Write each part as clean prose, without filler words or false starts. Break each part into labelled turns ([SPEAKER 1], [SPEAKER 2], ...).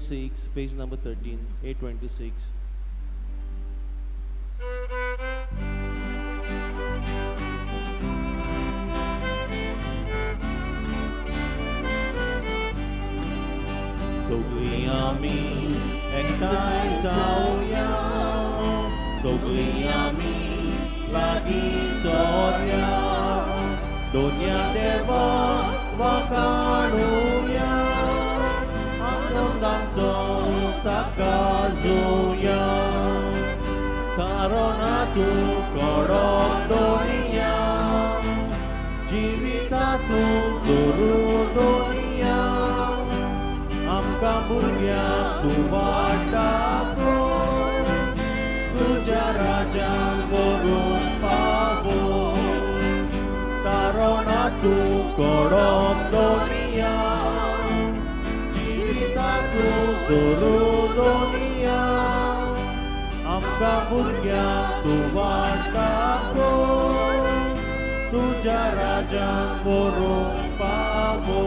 [SPEAKER 1] 826, page number 13, 826. सगळीं आमी एकठांय जावया, सगळीं आमी लागीं सोरया, दोनया देवा वाखाणुया, आनंदांचो ताका जोया. तारणा तूं कडक दोनिया, जिविता तूं जोरू दोनिया, आमकां भुरग्यांक तूं वाडटा तुज्या राजान करून पावो. तारणा तूं कडक दोनिया, जिविता तूं जोरू दोनिया, आमकां भुरग्यांक तूं वाडटा तुज्या राजान करून पावो.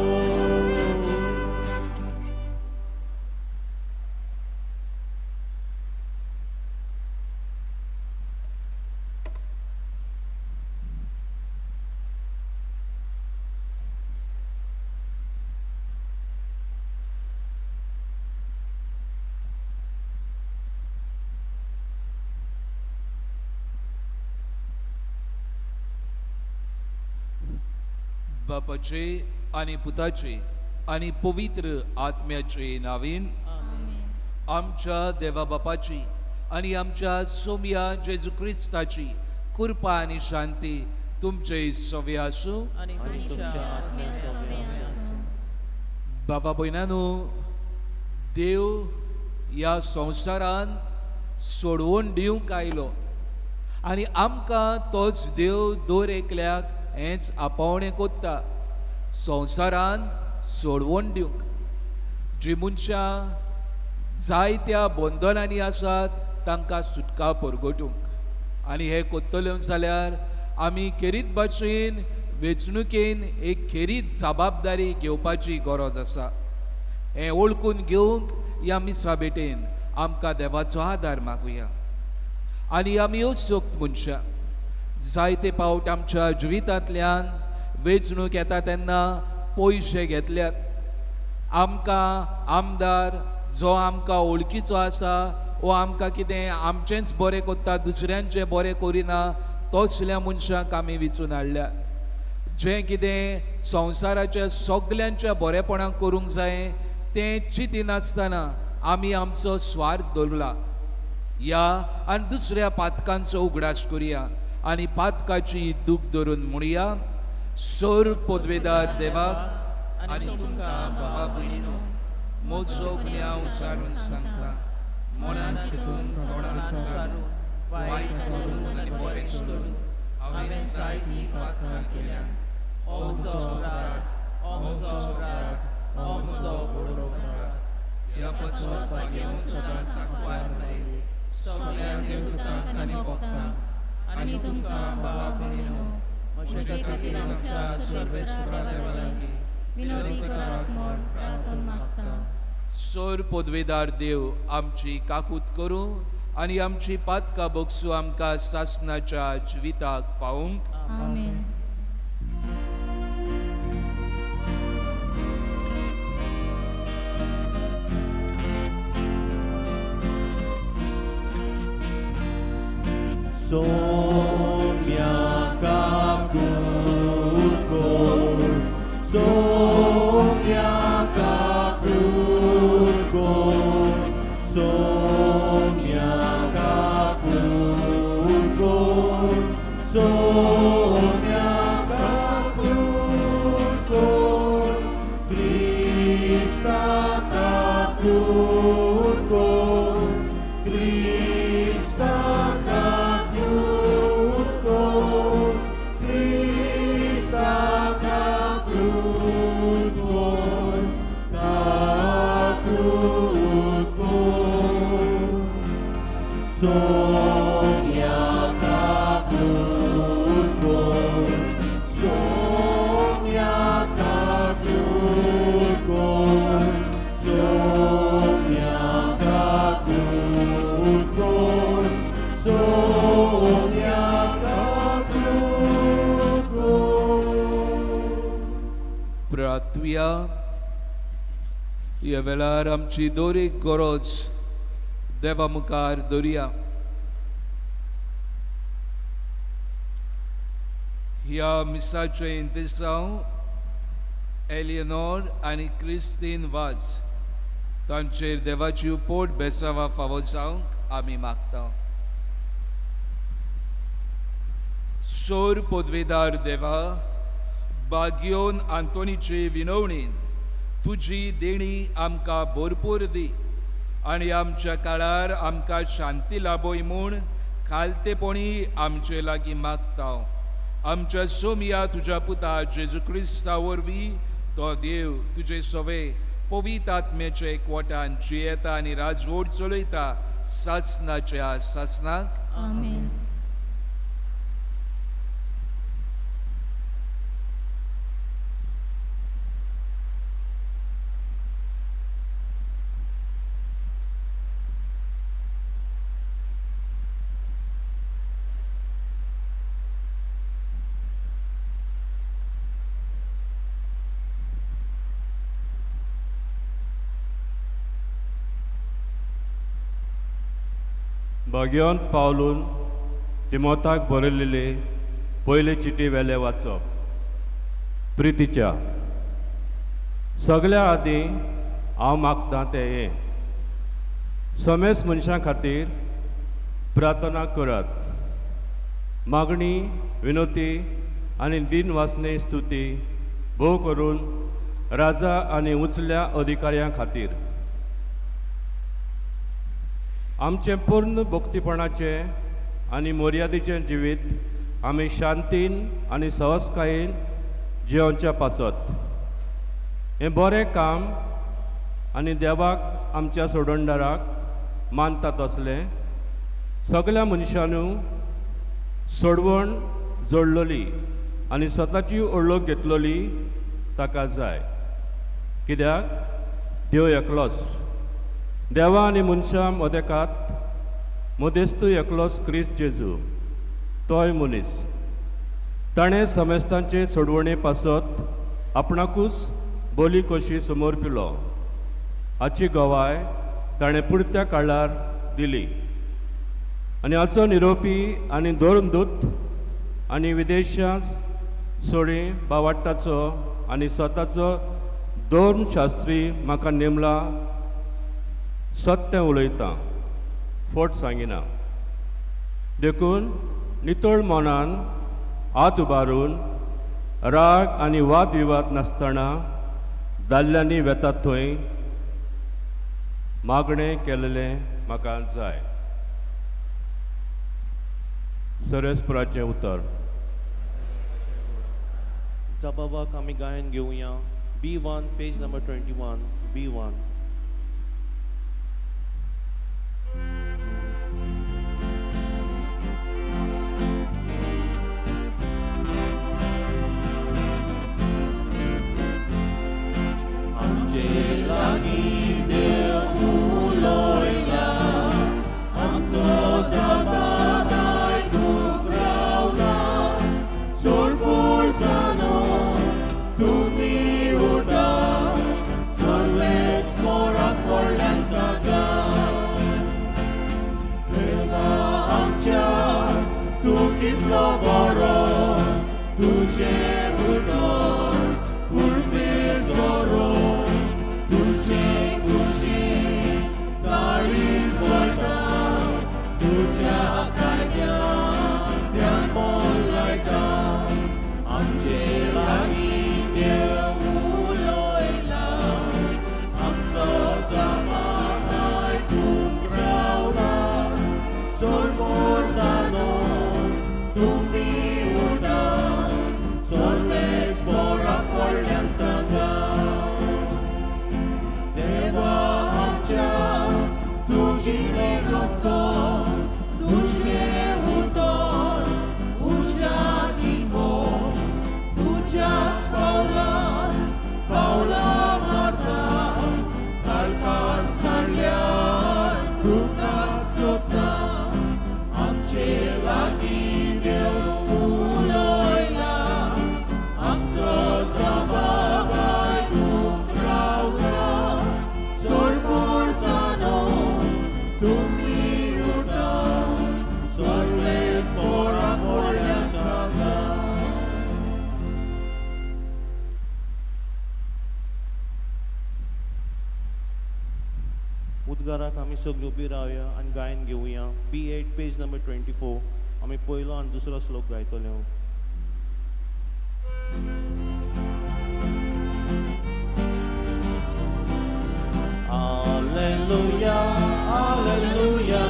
[SPEAKER 2] बापाचे आनी पुताचे आनी पवित्र आत्म्याचे नावीन. आमच्या देवा बापाची आनी आमच्या सोम्या जेजू क्रिस्ताची कृपा आनी शांती तुमचे सवे आसूं.
[SPEAKER 3] आनी
[SPEAKER 1] आनी
[SPEAKER 3] तुमच्या
[SPEAKER 1] तुमच्या
[SPEAKER 3] आत्म्या
[SPEAKER 1] आत्म्या
[SPEAKER 3] सवें आसूं.
[SPEAKER 2] बाबा भयणानो, देव ह्या संवसारान सोडवून दिवंक आयलो आनी आमकां तोच देव दर एकल्याक हेंच आपोवणें कोत्ता, संवसारान सोडवण दिवंक. जी मनशां जायत्या बंधनांनी आसात तांकां सुटका परगटूंक. आनी हें कोत्तले जाल्यार आमी खेरीत भाशेन वेंचणुकेन एक खेरीत जबाबदारी घेवपाची गरज आसा. हें वळखून घेवंक ह्या मिसा भेटेन आमकां देवाचो आदार मागुया. आनी आमी असक्त मनशां जायते फावट आमच्या जिवितांतल्यान वेंचणूक येता तेन्ना पयशे घेतल्यात. आमकां आमदार जो आमकां वळखीचो आसा वो आमकां कितें आमचेंच बरें कोत्ता, दुसऱ्यांचें बरें करिना, तसल्या मनशांक आमी विचून हाडल्या. जें कितें संवसाराच्या सगल्यांच्या बरेपणाक करूंक जाय तें चिंतिनासतना आमी आमचो स्वार्थ दवरला. ह्या आनी दुसऱ्या पातकांचो उगडास करुया आनी पातकाची दूख धरून म्हणया, सोर पदवेदार देवाक आनी तुमकां भावा भयणीनो म्हजो गुन्यांव उचारून सांगता, मनान चिंतून तोंडान उचारून वायट करून आनी बरें सोडून हांवें जायतीं पातकां केल्यात. हो म्हजो अपराध, हो म्हजो अपराध, हो म्हजो व्हडलो अपराध. ह्या पासत मागीर सदांच आंकवार मरे सगळ्या देवदूतांक आनी भक्तांक आनी तुमकां भावा भयणीनो म्हजे खातीर आमच्या सर्वेस्परा देवा लागीं
[SPEAKER 4] विनोदी करात म्हूण प्रार्थना मागता.
[SPEAKER 2] सोर पदवेदार देव आमची काकूत करूं आनी आमची पातकां बगसूं आमकां सासनाच्या जिविताक पावूंक.
[SPEAKER 4] आमेन.
[SPEAKER 1] Somia kakut kor, somia kakut kor, somia kakut kor, somia kakut kor, Krista kakut kor, Krista kakut kor, Krista kakut kor, kakut kor. Somia kakut kor, somia kakut kor, somia
[SPEAKER 2] प्रार्थुया. ह्या वेळार आमची दर एक गरज देवा मुखार दवरुया. ह्या मिसाचें इंतेसांव एलियनोर आनी क्रिस्तीन वाज तांचेर देवाची पोट बेसावा फावो जावंक आमी मागता. सोर पदवेदार देवा, बागयोन आंतोनीचे विनवणीन तुजी देणी आमकां भरपूर दी आनी आमच्या काळार आमकां शांती लाभय म्हूण खालतेपणी आमचे लागीं मागता. आमच्या सोमया तुज्या पुता जेजू क्रिस्ता वरवीं तो देव तुजे सवे पवित्र आत्म्याच्या एकवटान जियेता आनी राजवट चलयता सासनाच्या सासनाक.
[SPEAKER 4] आमेन.
[SPEAKER 1] भाग्यवंत पावलून तिमोताक बरयलेले पयले चिटी वेले वाचप. प्रितीच्या सगल्या आदीं हांव मागतां तें हें, समेस्त मनशां खातीर प्रार्थना करात, मागणी विनोती आनी दिन वासने स्तुती भोव करून राजा आनी उंचल्या अधिकाऱ्यां खातीर. आमचें पूर्ण भक्तीपणाचें आनी मर्यादेचें जिवीत आमी शांतीन आनी सहजकायेन जियोवच्या पासत हें बरें काम आनी देवाक आमच्या सोडणदाराक मानता तसलें सगल्या मनशानू सोडवण जोडलोली आनी स्वताची ओळख घेतलोली ताका जाय. कित्याक देव एकलोच, देवा आनी मनशां मदेकात मदेस्तू एकलोच क्रिस्त जेजू, तोय मनीस. ताणें समेस्तांचे सोडवणे पासत आपणाकूच बोली कशी समर्पिलो हाची गवाय ताणें पुरत्या काळार दिली आनी हाचो निरोपी आनी धर्मदूत आनी विदेशां सोडी बावाट्टाचो आनी स्वताचो धर्मशास्त्री म्हाका नेमला. सत्य उलयतां, फट सांगिना. देखून नितळ मनान हात उबारून राग आनी वाद विवाद नासतना दादल्यांनी वेतात थंय मागणें केलेलें म्हाका जाय. सरस्पराचें उतर.
[SPEAKER 3] जबाबाक आमी गायन घेवया. B1 page number 21 B1.
[SPEAKER 1] आमचे लागीं देव उलयला, आमचो जबाब आयकूंक रावला. सोडपुरसानो तुमी उठा, सर्वेस मोराक व्हडल्यान सांगा. देवा आमच्या तूं कितलो बरो, तुजें उतर पुरतें जोरो. तुजे कुशी काळीज भरता, तुज्या कायद्याक ध्यान मन लायता. आमचे लागीं देव उलयला, आमचो जबाब आयकूंक रावला. सोडपोरसानो तुमी उठा, सर्वेस मोराक व्हडल्यान सांगा. देवा आमच्या तुजी रस्तो, तुजें उतर उर्जा दिवो. तुज्याच पावलान पावलां मारता, काळखान सांडल्यार तुका सोदता. आमचे लागीं देव उलयला, आमचो जबाब आयकूंक
[SPEAKER 3] उद्गाराक आमी सगळीं उबी रावया आनी गायन घेवया. B 8 page number 24. आमी पयलो आनी दुसरो श्लोक गायतले. Alleluia, Alleluia,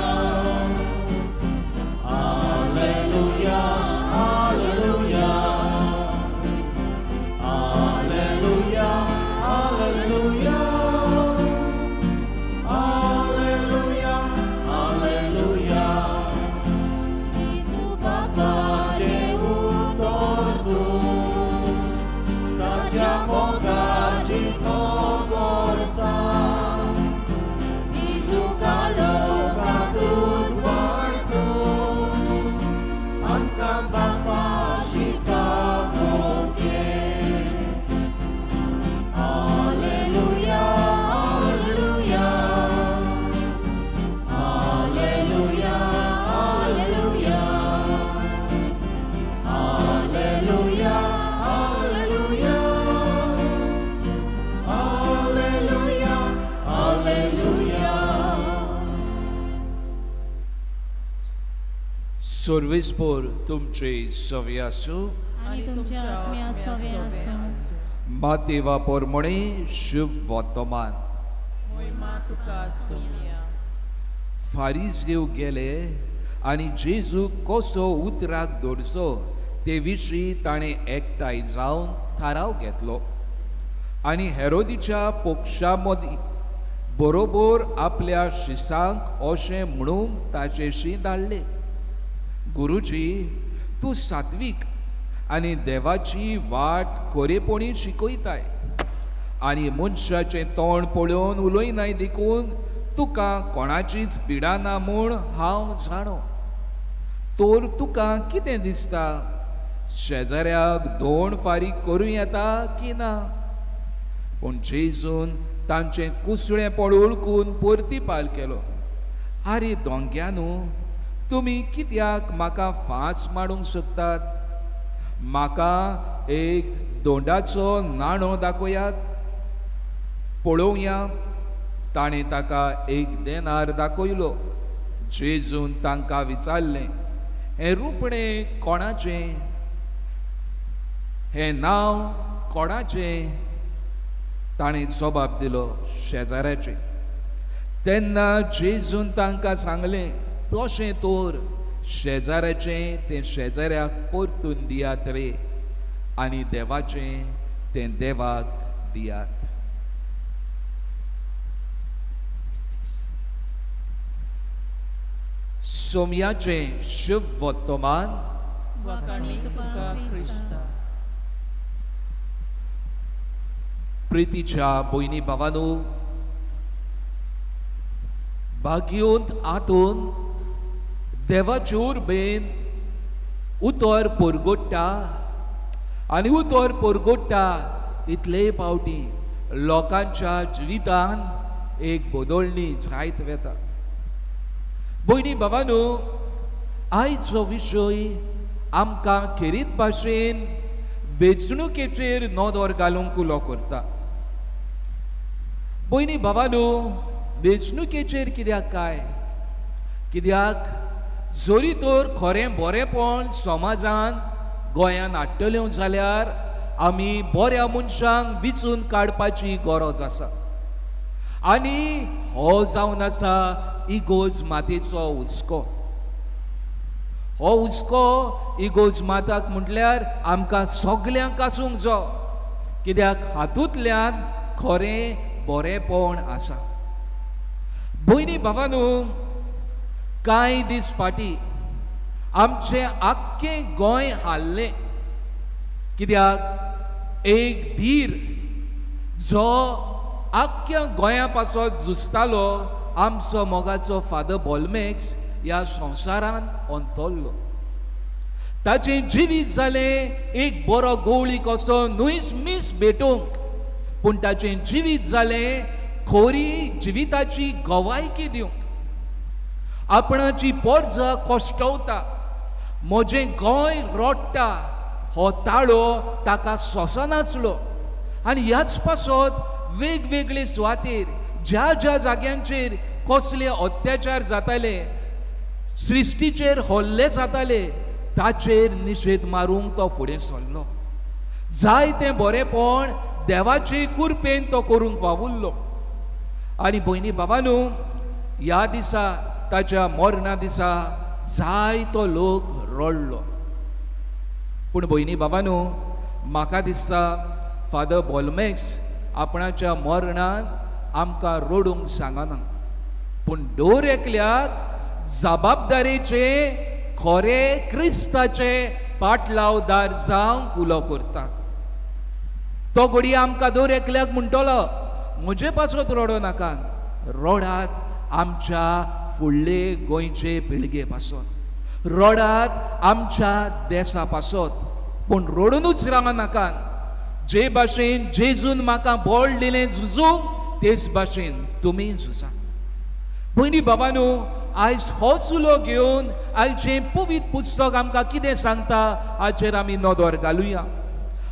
[SPEAKER 3] Alleluia, Alleluia, Alleluia, Alleluia, Alleluia, Alleluia.
[SPEAKER 4] जेजू बापाचें उतर तूं,
[SPEAKER 1] ताच्या मोगाची खबर सांग.
[SPEAKER 4] जेजू काळोखांत उजवाड तूं,
[SPEAKER 1] आमकां बापाशी पावोवंक ये.
[SPEAKER 4] Alleluia, Alleluia, Alleluia, Alleluia,
[SPEAKER 1] Alleluia, Alleluia, Alleluia, Alleluia.
[SPEAKER 2] सर्वेस्पोर तुमचे सवे आसूं.
[SPEAKER 4] आनी तुमच्या आत्म्या सवे आसूं.
[SPEAKER 2] मातेवा पोरमणे शुभ वर्तमान.
[SPEAKER 1] मोहिमा तुका सोमया.
[SPEAKER 2] फारीज देव गेले आनी जेजू कसो उतराक दवरचो ते विशीं ताणें एकठांय जावन थाराव घेतलो आनी हेरोदीच्या पक्षा मदीं बरोबर आपल्या शिसांक अशें म्हणूंक ताचेशी धाडले, गुरुजी, तूं सात्वीक आनी देवाची वाट खरेपणी शिकयताय आनी मनशाचें तोंड पळोवन उलयनाय, देखून तुका कोणाचीच पिडा ना म्हूण हांव जाणो. तर तुका कितें दिसता, शेजाऱ्याक दोन फारीक करूं येता की ना? पूण जेजून तांचें कुसळेपण वळखून परतीपाल केलो, आरे दोंग्यानू, तुमी कित्याक म्हाका फांच मारूंक सोदतात? म्हाका एक दोंडाचो नाणो दाखयात पळोवया. ताणें ताका एक देनार दाखयलो. जेजून तांकां विचारलें, हें रुपणें कोणाचें, हें नांव कोणाचें? ताणें जबाब दिलो, शेजाऱ्याचें. तेन्ना जेजून तांकां सांगलें, तशें तर शेजाऱ्याचें तें शेजाऱ्याक परतून दियात रे आनी देवाचें तें देवाक दियात. सोमयाचें शुभ वर्तमान.
[SPEAKER 1] वाखाणी तुका क्रिस्ता.
[SPEAKER 2] प्रितीच्या भयणी भावानू, भाग्योंत आतून देवाचे उर्बेन उतर परगोट्टा आनी उतर परगोट्टा तितले फावटी लोकांच्या जिवितान एक बदलणी जायत वता. भयणी भावानू, आयचो विशय आमकां खेरीत भाशेन वेंचणुकेचेर नदर घालूंक उलो करता. भयणी भावानू, वेंचणुकेचेर कित्याक काय? कित्याक जरी तर खरें बरेंपण समाजान गोंयान हाडटल्यो जाल्यार आमी बऱ्या मनशांक विचून काडपाची गरज आसा. आनी हो जावन आसा इगोज मातेचो हुस्को. हो हुस्को इगोज माताक म्हटल्यार आमकां सगल्यांक आसूंक जाय, कित्याक हातूंतल्यान खरें बरेंपण आसा. भयणी भावानू, कांय दीस फाटीं आमचें आख्खें गोंय हाल्लें, कित्याक एक धीर जो आख्ख्या गोंया पासत झुजतालो आमचो मोगाचो फादर बोलमेक्स ह्या संवसारान अंतरलो. ताचें जिवीत जालें एक बरो गवळी कसो न्हूच मीस भेटोवंक, पूण ताचें जिवीत जालें खोरी जिविताची गवायकी दिवंक. आपणाची पोरजा कश्टवता, म्हजें गोंय रडटा हो ताळो ताका सोंसनासलो. आनी ह्याच पासत वेगवेगळे सुवातेर ज्या ज्या जाग्यांचेर कसले अत्याचार जाताले, सृश्टीचेर हल्ले जाताले, ताचेर निशेध मारूंक तो फुडें सरलो. जायतें बरेंपण देवाचे कृपेन तो करूंक वावुरलो. आनी भयणी बाबानू, ह्या दिसा ताच्या मरणा दिसा जायतो लोक रडलो. पूण भयणी बाबानू, म्हाका दिसता फादर बोलमेक्स आपणाच्या मरणान आमकां रडूंक सांगना, पूण दर एकल्याक जबाबदारेचे खरे क्रिस्ताचे पाटलावदार जावंक उलो करता. तो घडये आमकां दर एकल्याक म्हणटलो, म्हजे पासत रडो नाका, रडात आमच्या फुडले गोंयचे पिळगे पासत, रडात आमच्या देसा पासत, पूण रडुनूच राव नाका. जे भाशेन जेजून म्हाका बळ दिलें झुजूंक, तेच भाशेन तुमी झुजा. भयणी बाबानू, आयज होच उलो घेवन आयचें पवित्र पुस्तक आमकां कितें सांगता हाचेर आमी नदर घालुया.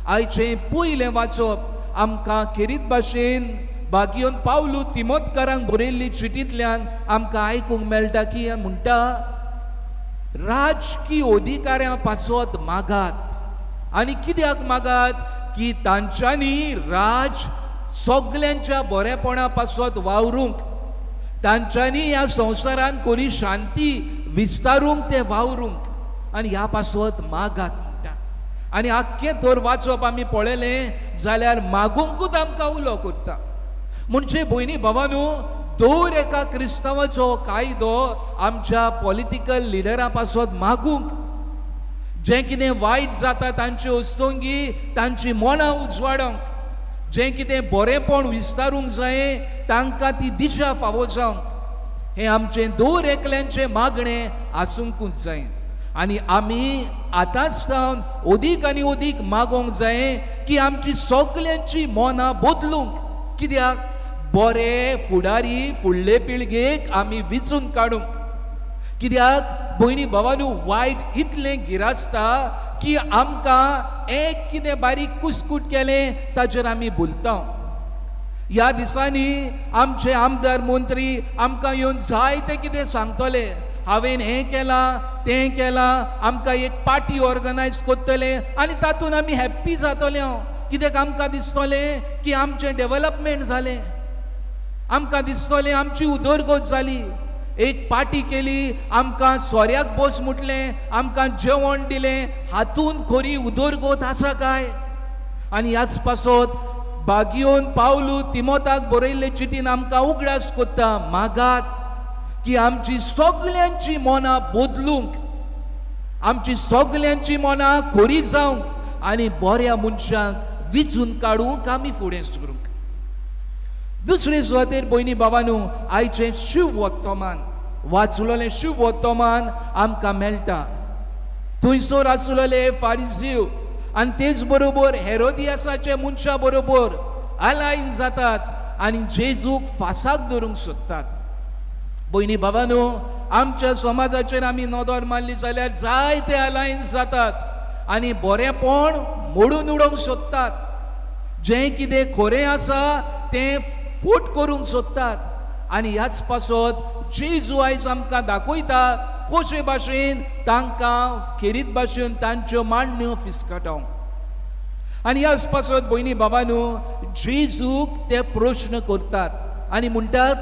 [SPEAKER 2] आयचें पयलें वाचप आमकां खेरीत भाशेन बागियोन पावलू तिमोतकारांक बरयल्ली चिटींतल्यान आमकां आयकूंक मेळटा की म्हणटा, राजकी अधिकाऱ्यां पासत मागात. आनी कित्याक मागात? की तांच्यांनी राज सगल्यांच्या बरेपणा पासत वावरूंक, तांच्यांनी ह्या संवसारांत कोणी शांती विस्तारूंक ते वावरूंक, आनी ह्या पासत मागात म्हणटा. आनी आख्खें तर वाचप आमी पळयलें जाल्यार मागूंकूच आमकां उलो करता. म्हणजे भयणी भावानू, दर एका क्रिस्तांवाचो कायदो आमच्या पॉलिटिकल लिडरां पासत मागूंक, जें कितें वायट जाता तांचे हस्तंगी तांची मनां उजवाडोंक, जें कितें बरेंपण विस्तारूंक जाय तांकां ती दिशा फावो जावंक, हें आमचें दर एकल्यांचें मागणें आसूंकूच जाय. आनी आमी आतांच सावन अदीक आनी अदीक मागोंक जाय की आमची सगल्यांची मनां बदलूंक, कित्याक बरे फुडारी फुडले पिळगेक आमी विचून काडूंक. कित्याक भयणी भावानू, वायट इतलें गिरासता की आमकां एक कितें बारीक कुस्कूट केलें ताचेर आमी भुलता. ह्या दिसांनी आमचे आमदार मंत्री आमकां येवन जायतें कितें सांगतले, हांवें हें केलां तें केलां, आमकां एक पार्टी ऑर्गनायज करतले आनी तातूंत आमी हॅप्पी जातले. हांव कित्याक आमकां दिसतलें की आमचें डेवलपमेंट जालें, आमकां दिसतलें आमची उदरगत जाली, एक पार्टी केली, आमकां सोऱ्याक बस म्हटलें, आमकां जेवण दिलें, हातूंत खरी उदरगत आसा काय? आनी ह्याच पासत बागियोन पावलू तिमोताक बरयल्ले चिटीन आमकां उगडास कोत्ता, मागात की आमची सगल्यांची मनां बदलूंक, आमची सगल्यांची मनां खरी जावंक आनी बऱ्या मनशांक विचून काडूंक आमी फुडें सरूंक. दुसरे सुवातेर भयणी बाबानू, आयचें शिव वर्तमान वाचलोलें शिव वर्तमान आमकां मेळटा. थंयसर आसलेले फारिजीव आनी तेच बरोबर हेरोदियासाचे मनशां बरोबर अलायन जातात आनी जेजूक फासाक धरूंक सोदतात. भयणी बाबानू, आमच्या समाजाचेर आमी नदर मारली जाल्यार जायते अलायन्स जातात आनी बरेंपण मोडून उडोवंक सोदतात, जें कितें खरें आसा तें फूट करूंक सोदतात. आनी ह्याच पासत जेजू आयज आमकां दाखयता कशे भाशेन तांकां खेरीत भाशेन तांच्यो मांडण्यो फिसकाटावंक. आनी ह्याच पासत भयणी बाबानू, जेजूक ते प्रश्न करतात आनी म्हणटात,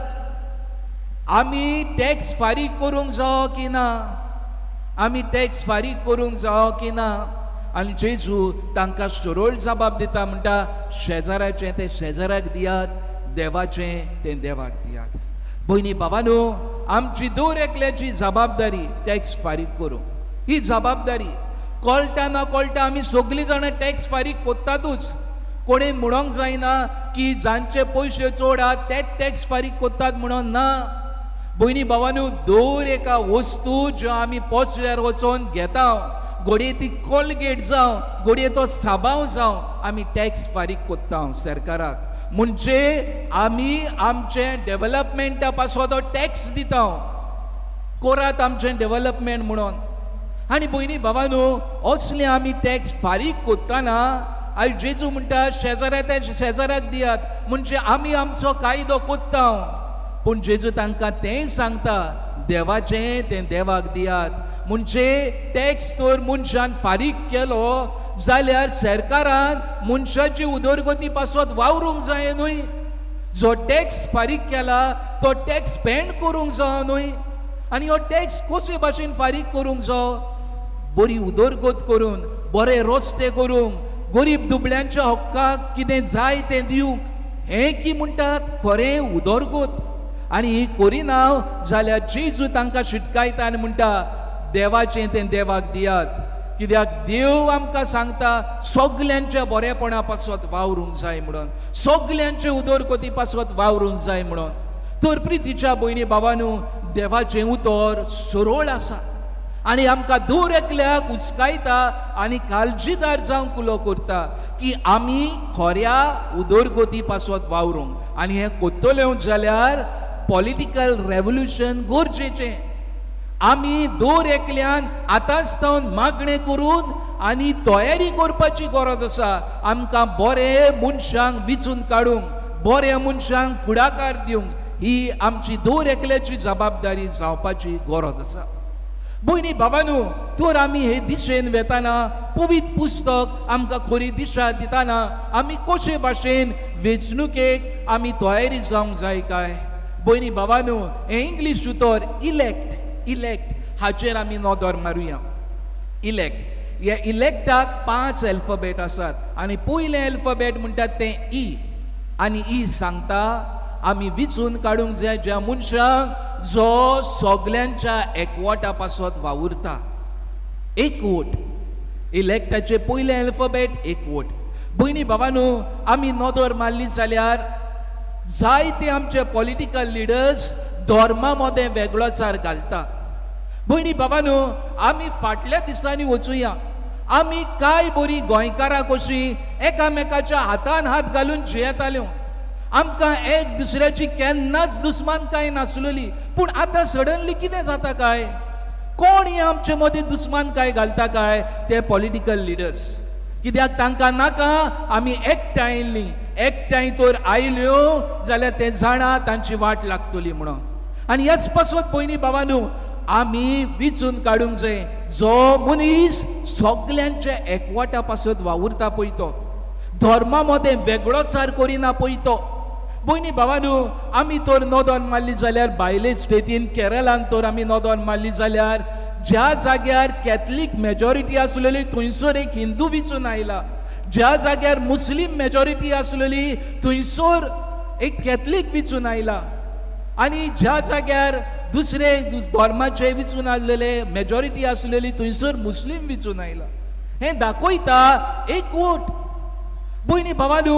[SPEAKER 2] आमी टॅक्स फारीक करूंक जावो की ना, आमी टॅक्स फारीक करूंक जावो की ना? आनी जेजू तांकां सरळ जबाब दिता, म्हणटा शेजाराचें तें शेजाराक दियात, देवाचें तें देवाक दियात. भयणी बाबानू, आमची दर एकल्याची जबाबदारी टॅक्स फारीक करूंक. ही जबाबदारी कळटा ना कळटा आमी सगळीं जाणां टॅक्स फारीक कोत्तातूच. कोणें म्हणोंक जायना की जांचे पयशे चड आहात ते टॅक्स फारीक कोत्तात म्हणून ना. भयणी भावानू, दर एका वस्तू ज्यो आमी पोचल्यार वचोन घेता, घडये ती कोलगेट जावं, घडये तो साबांव जावं, आमी टॅक्स फारीक कोत्ता सरकाराक. म्हणजे आमी आमचे डेवलपमेंटा पासत हो टॅक्स दिता, कोरात आमचें डेवलपमेंट म्हणून. आनी भयणी भावानू, असले आमी टॅक्स फारीक कोत्ताना आयज जेजू म्हणटा शेजाऱ्या ते शेजाऱ्याक दियात, म्हणजे आमी आमचो कायदो कोत्ता. पूण जेजू तांकां तेंय सांगता, देवाचें तें देवाक दियात. म्हणजे टॅक्स तर मनशान फारीक केलो जाल्यार सरकारान मनशाची उदरगती पासत वावरूंक जाय न्हय. जो टॅक्स फारीक केला तो टॅक्स स्पेंड करूंक जावो न्हय. आनी हो टॅक्स कशे भाशेन फारीक करूंक जावो? बरी उदरगत करून, बरे रस्ते करूंक, गरीब दुबळ्यांच्या हक्काक कितें जाय तें दिवंक. हें की म्हणटात खरें उदरगत. आनी ही करिना जाल्यार जेजू तांकां शिटकायता आनी म्हणटा, देवाचें तें देवाक दियात. कित्याक देव आमकां सांगता सगल्यांच्या बरेपणा पासत वावरूंक जाय म्हणून, सगल्यांचे उदरगती पासत वावरूंक जाय म्हणून. तर प्रितीच्या भयणी बाबानू, देवाचें उतर सरळ आसा आनी आमकां दर एकल्याक उस्कायता आनी काळजीदार जावंक उलो करता की आमी खऱ्या उदरगती पासत वावरूंक. आनी हें कोत्तले जाल्यार पॉलिटिकल रेवोल्युशन गरजेचें. आमी दर एकल्यान आतांच सावन मागणें करून आनी तयारी करपाची गरज आसा. आमकां बरे मनशांक विचून काडूंक, बऱ्या मनशांक फुडाकार दिवंक ही आमची दर एकल्याची जबाबदारी जावपाची गरज आसा. भयणी भावानू, तर आमी हे दिशेन वेताना पवित्र पुस्तक आमकां खरी दिशा दिताना आमी कशे भाशेन वेंचणुकेक आमी तयारी जावंक जाय काय? भयणी भावानू, हें इंग्लीश उतर इलेक्ट, इलेक्ट हाचेर आमी नदर मारुया. इलेक्ट, ह्या इलेक्टाक 5 अल्फाबेट आसात आनी पयलें अल्फाबेट म्हणटात तें ई. आनी ई सांगता आमी विचून काडूंक जाय ज्या मनशांक जो सगल्यांच्या एकवटा पासत वावुरता. एकवट, इलेक्टाचे पयलें अल्फाबेट एकवट. भयणी भावानू, आमी नदर मारली जाल्यार जायते आमचे पॉलिटिकल लिडर्स धर्मा मदें वेगळोचार घालता. भयणी भावानू, आमी फाटल्या दिसांनी वचुया. आमी काय बरी गोंयकारां कशीं एकामेकाच्या हातान हात घालून जियेताल्यो. आमकां एक दुसऱ्याची केन्नाच दुस्मानकाय नासलेली. पूण आतां सडनली कितें जाता काय? कोण हे आमचे मदीं दुस्मानकाय घालता काय? ते पॉलिटिकल लिडर्स. कित्याक तांकां नाका आमी एकठांय आयिल्लीं. एकठांय तर आयल्यो जाल्यार ते जाणा तांची वाट लागतली म्हणून. आनी ह्याच पासत पयलीं भावानू, आमी विचून काडूंक जाय जो मनीस सगल्यांच्या एकवटा पासत वावुरता पळय तो, धर्मा मदें वेगळोचार करिना पळय तो. भयणी भावानू, आमी तर नदर मारली जाल्यार भायले स्टेटीन केरळान तर आमी नदर मारली जाल्यार ज्या जाग्यार कॅथलीक मेजॉरिटी आसलेली थंयसर एक हिंदू विचून आयला, ज्या जाग्यार मुस्लीम मेजॉरिटी आसलेली थंयसर एक कॅथलीक विचून आयला, आनी ज्या जाग्यार दुसरे धर्माचे विचून आसलेले मेजॉरिटी आसलेली थंयसर मुस्लीम विचून आयला. हें दाखयता एकवट. भयणी भावानू,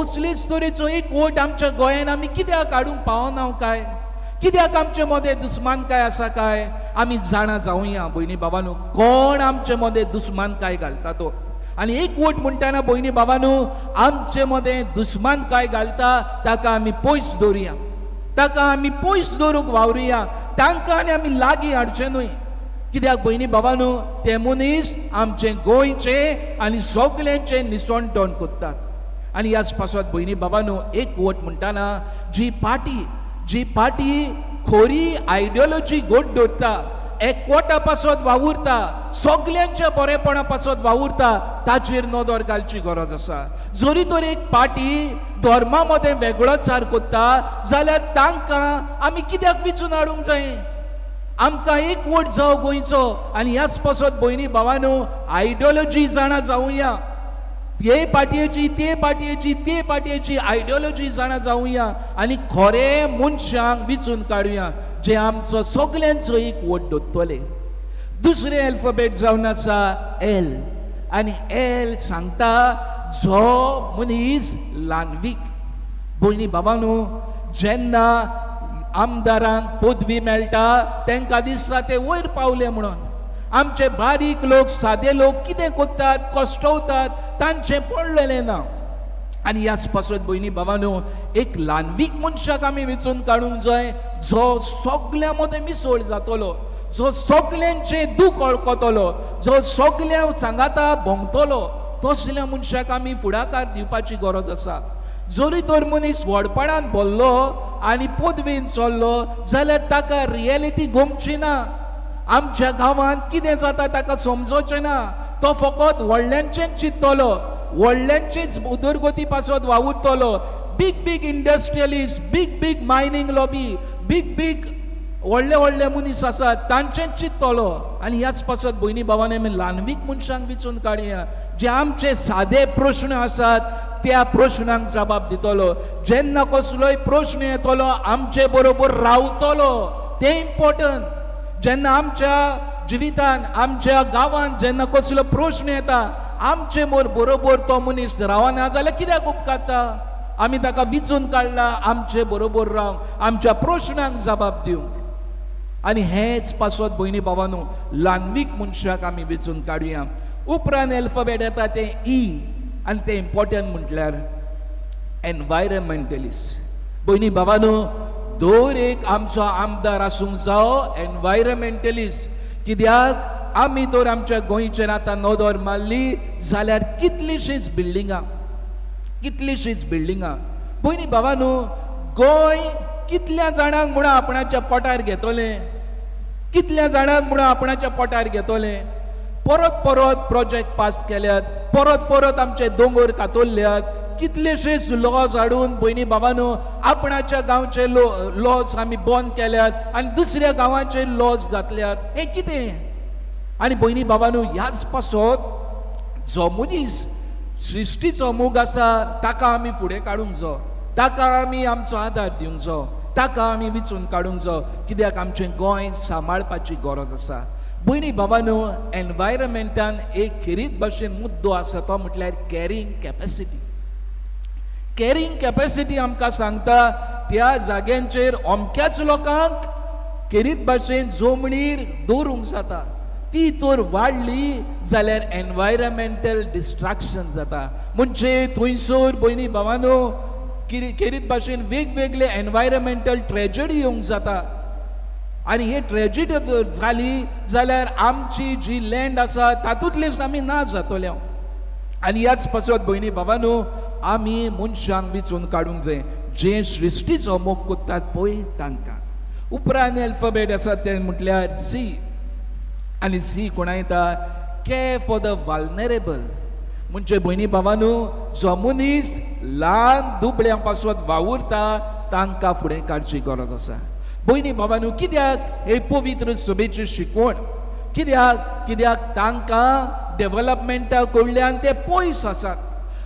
[SPEAKER 2] असलेच तरेचो एकवट आमच्या गोंयान आमी कित्याक हाडूंक पावना काय? कित्याक आमचे मदें दुस्मानकाय आसा काय? आमी जाणा जावया भयणी भावानू, कोण आमचे मदें दुस्मानकाय घालता तो. आनी एकवट म्हणटाना भयणी भावानू, आमचे मदें दुस्मानकाय घालता ताका आमी पयस दवरुया, ताका आमी पयस दवरूंक वावरुया, तांकां आनी आमी लागीं हाडचें न्हय. कित्याक भयणी भावानू, ते मनीस आमचें गोंयचें आनी सगल्यांचें निसणटण करतात. आनी ह्याच पासत भयणी भावानू, एकवट म्हणटाना जी पार्टी खरी आयडियोलॉजी गोड दवरता, एकवटा पासत वावुरता, सगल्यांच्या बरेपणा पासत वावुरता, ताचेर नदर घालची गरज आसा. जरी तर एक पार्टी धर्मा मदें वेगळोचार करता जाल्यार तांकां आमी कित्याक विचून हाडूंक जाय? आमकां एकवट जावं गोंयचो. आनी ह्याच पासत भयणी भावानू, आयडियोलॉजी जाणा जावया, ते पार्टयेची ते पार्टयेची ते पार्टयेची आयडियोलॉजी जाणा जावया आनी खरे मनशांक विचून काडुया जे आमचो सगल्यांचो एकवट दवरतले. दुसरें अल्फाबेट जावन आसा एल. आनी एल सांगता जो मनीस ल्हानवीक. भयणी भावानू, जेन्ना आमदारांक पदवी मेळटा तांकां दिसता ते वयर पावले म्हणून. आमचे बारीक लोक, सादे लोक कितें करतात, कश्टवतात, तांचें पडलेलें ना. आनी ह्याच पासत भयणी भावानू, एक ल्हानवीक मनशाक आमी वेंचून काडूंक जाय जो सगल्यां मदें मिसळ जातलो, जो सगल्यांचें दूख वळखतलो, जो सगल्यां सांगाता भोंवतलो. तसल्या मनशाक आमी फुडाकार दिवपाची गरज आसा. जरी तर मनीस व्हडपणान भरलो आनी पदवेन चल्लो जाल्यार ताका रियलिटी गोमची ना. आमच्या गांवांत कितें जाता ताका समजोचें ना. तो फकत व्हडल्यांचेंच चिंततलो, व्हडल्यांचेच उदरगती पासत वावुरतलो. Big big industrialist, big big mining lobby, big big व्हडले व्हडले मनीस आसात तांचेंच चिंततलो. आनी ह्याच पासत भयणी भावांनी आमी ल्हानवीक मनशांक विचून काडया, जे आमचे सादे प्रश्न आसात त्या प्रश्नांक जबाब दितलो. जेन्ना कसलोय प्रश्न येतलो आमचे बरोबर रावतलो, तें इम्पोर्टंट. जेन्ना आमच्या जिवितान आमच्या गांवांत जेन्ना कसलो प्रश्न येता आमचे बरोबर तो मनीस रावना जाल्यार कित्याक उपकारता? आमी ताका विचून काडला आमचे बरोबर रावंक, आमच्या प्रश्नांक जबाब दिवंक. आनी हेच पासत भयणी भावांनो ल्हानवीक मनशाक आमी वेंचून काडुया. उपरांत एल्फाबेट येता तें ई, आनी तें इम्पोर्टंट म्हटल्यार एनवायरमेंटलिस्ट. भयणी भावांनो, दर एक आमचो आमदार आसूंक जावो एनवायरमेंटलिस्ट. कित्याक आमी तर आमच्या गोंयचेर आतां नदर मारली जाल्यार कितलींशींच बिल्डिंगां, कितलींशींच बिल्डिंगां. भयणी भावांनो, गोंय कितल्या जाणांक म्हणून आपणाच्या पोटार घेतलें, कितल्या जाणांक म्हणून आपणाच्या पोटार घेतलें. परत परत प्रोजेक्ट पास केल्यात, परत परत आमचे दोंगर कातरल्यात, कितलेशेच लॉज हाडून भयणी भावांनो आपणाच्या गांवचे लॉज आमी बंद केल्यात आनी दुसऱ्या गांवाचे लॉज घातल्यात. हें कितें? आनी भयणी भावांनो, ह्याच पासत जो मनीस सृश्टीचो मोग आसा ताका आमी फुडें काडूंक जाय, ताका आमी आमचो आदार दिवंक जाय, ताका आमी विचून काडूंक जाय. कित्याक आमचें गोंय सांबाळपाची गरज आसा. भयणी भावांनो, एनवायरमेंटान एक खेरीत भाशेन मुद्दो आसा तो म्हटल्यार कॅरिंग कॅपेसिटी. कॅरिंग कॅपेसिटी आमकां सांगता त्या जाग्यांचेर अमक्याच लोकांक खेरीत भाशेन जमणीर दवरूंक जाता. ती तर वाडली जाल्यार एनवायरमेंटल डिस्ट्रक्शन जाता. म्हणजे थंयसर भयणी भावांनो खेरीत भाशेन वेगवेगळे एनवायरमेंटल ट्रेजडी येवंक जाता. आनी ही ट्रेजिडी जर जाली जाल्यार आमची जी लँड आसा तातूंतलीच आमी ना जातले. आनी ह्याच पासत भयणी भावांनो आमी मनशांक विचून काडूंक जाय जे सृश्टीचो मोग करतात पळय तांकां. उपरांत एल्फाबेट आसा तें म्हटल्यार सी, आनी सी कोणा येता? Care for the vulnerable. म्हणजे भयणी भावांनो, जो मनीस ल्हान दुबळ्यां पासत वावुरता तांकां फुडें काडची गरज आसा. भयणी भावांनो, कित्याक हे पवित्र सभेची शिकवण? कित्याक? कित्याक तांकां डेवलपमेंटा कडल्यान ते पयस आसात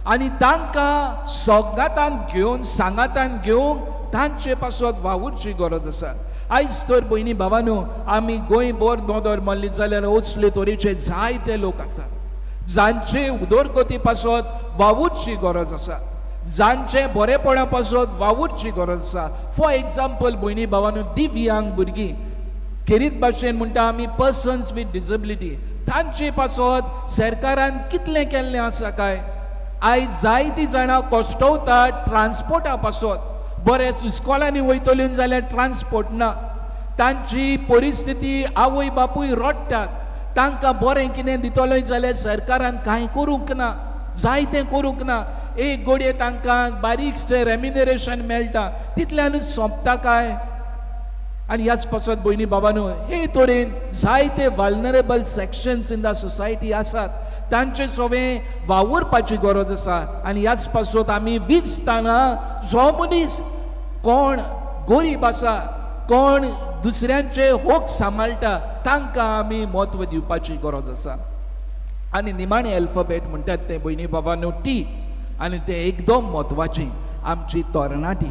[SPEAKER 2] आनी तांकां सोगातान घेवन सांगातान घेवन तांचे पासत वावुरची गरज आसा. आयज तर भयणी भावांनो आमी गोंयभर नदर मारली जाल्यार असले तरेचे जायते लोक आसात जांचे उदरगती पासत वावुरची गरज आसा, जांचे बरेपणा पासत वावुरची गरज आसा. फॉर एग्जाम्पल भयणी भावांनो, दिव्यांग भुरगीं, खेरीत भाशेन म्हणटा आमी पर्सन्स वीथ डिसेबिलिटी, तांचे पासत सरकारान कितलें केल्लें आसा काय? आयज जायतीं जाणां कश्टवतात ट्रान्सपोर्टा पासत. बरेच इस्कॉलांनी वयतली जाल्यार ट्रान्सपोर्ट ना. तांची परिस्थिती आवय बापूय रडटात. तांकां बरें कितें दितलो जाल्यार सरकारान कांय करूंक ना, जायतें करूंक ना. एक गोडये तांकां बारीकशें रेम्युनरेशन मेळटा तितल्यानूच सोंपता काय? आनी ह्याच पासत भयणी बाबांनो हे तरेन जायते vulnerable sections in the society आसात, तांचे सवें वावुरपाची गरज आसा. आनी ह्याच पासत आमी विचतना जो मनीस कोण गरीब आसा, कोण दुसऱ्यांचे हक सांबाळटा तांकां आमी म्हत्व दिवपाची गरज आसा. आनी निमाणें अल्फाबेट म्हणटात तें भयणी बाबांनो टी, आनी तें एकदम म्हत्वाचें, आमची तरणाटी.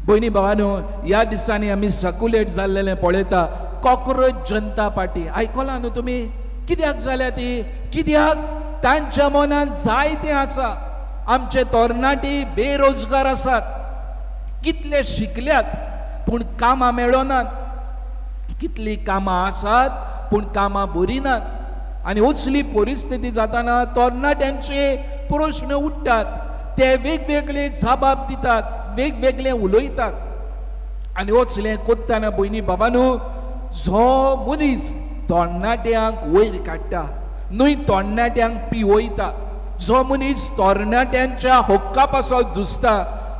[SPEAKER 2] भयणी भावानो, ह्या दिसांनी आमी सर्कुलेट जाल्लेलें पळयता कॉक्रोच जनता पार्टी. आयकलां न्हू तुमी? कित्याक जाल्या ती? कित्याक तांच्या मनांत जायतें आसा. आमचे तरणाटी बेरोजगार आसात, कितले शिकल्यात पूण कामां मेळनात, कितलीं कामां आसात पूण कामां बरीं नात. आनी असली परिस्थिती जाताना तरणाट्यांचे प्रश्न उठ्ठात, ते वेगवेगळे जबाब दितात, वेगवेगळे उलयतात. आनी वचलें कोत्ताना भयणी बाबानू, जो मनीस तरणाट्यांक वयर काडटा न्हय, तरणाट्यांक पिवयता, जो मनीस तरणाट्यांच्या हक्का पासत झुजता,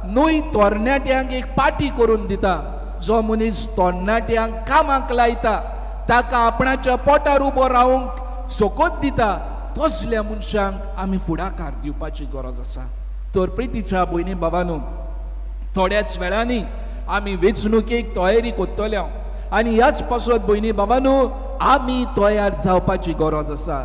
[SPEAKER 2] न्हय तरणाट्यांक एक पार्टी करून दिता, जो मनीस तरणाट्यांक कामाक लायता, ताका आपणाच्या पोटार उबो रावंक सोकोत दिता, तसल्या मनशांक आमी फुडाकार दिवपाची गरज आसा. तर प्रितीच्या भयणी बाबानू, थोड्याच वेळांनी आमी वेंचणुकेक तयारी करतले आनी ह्याच पासत भयणी बाबानू आमी तयार जावपाची गरज आसा.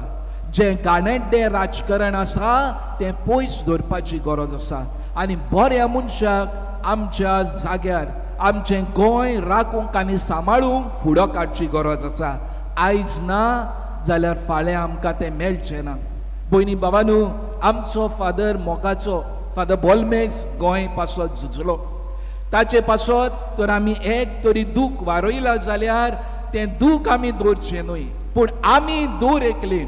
[SPEAKER 2] जें गाणेड्डें राजकारण आसा तें पयस दवरपाची गरज आसा आनी बऱ्या मनशाक आमच्या जाग्यार आमचें गोंय राखूंक आनी सांबाळूंक फुडो काडची गरज आसा. आयज ना जाल्यार फाल्यां आमकां तें मेळचें ना. भयणी बाबानू, आमचो फादर मोगाचो फादर बोलमेक्स गोंय पासत झुजलो, ताचे पासत तर आमी एक तरी दूख वारयला जाल्यार तें दूख आमी दवरचें न्हय, पूण आमी दर एकले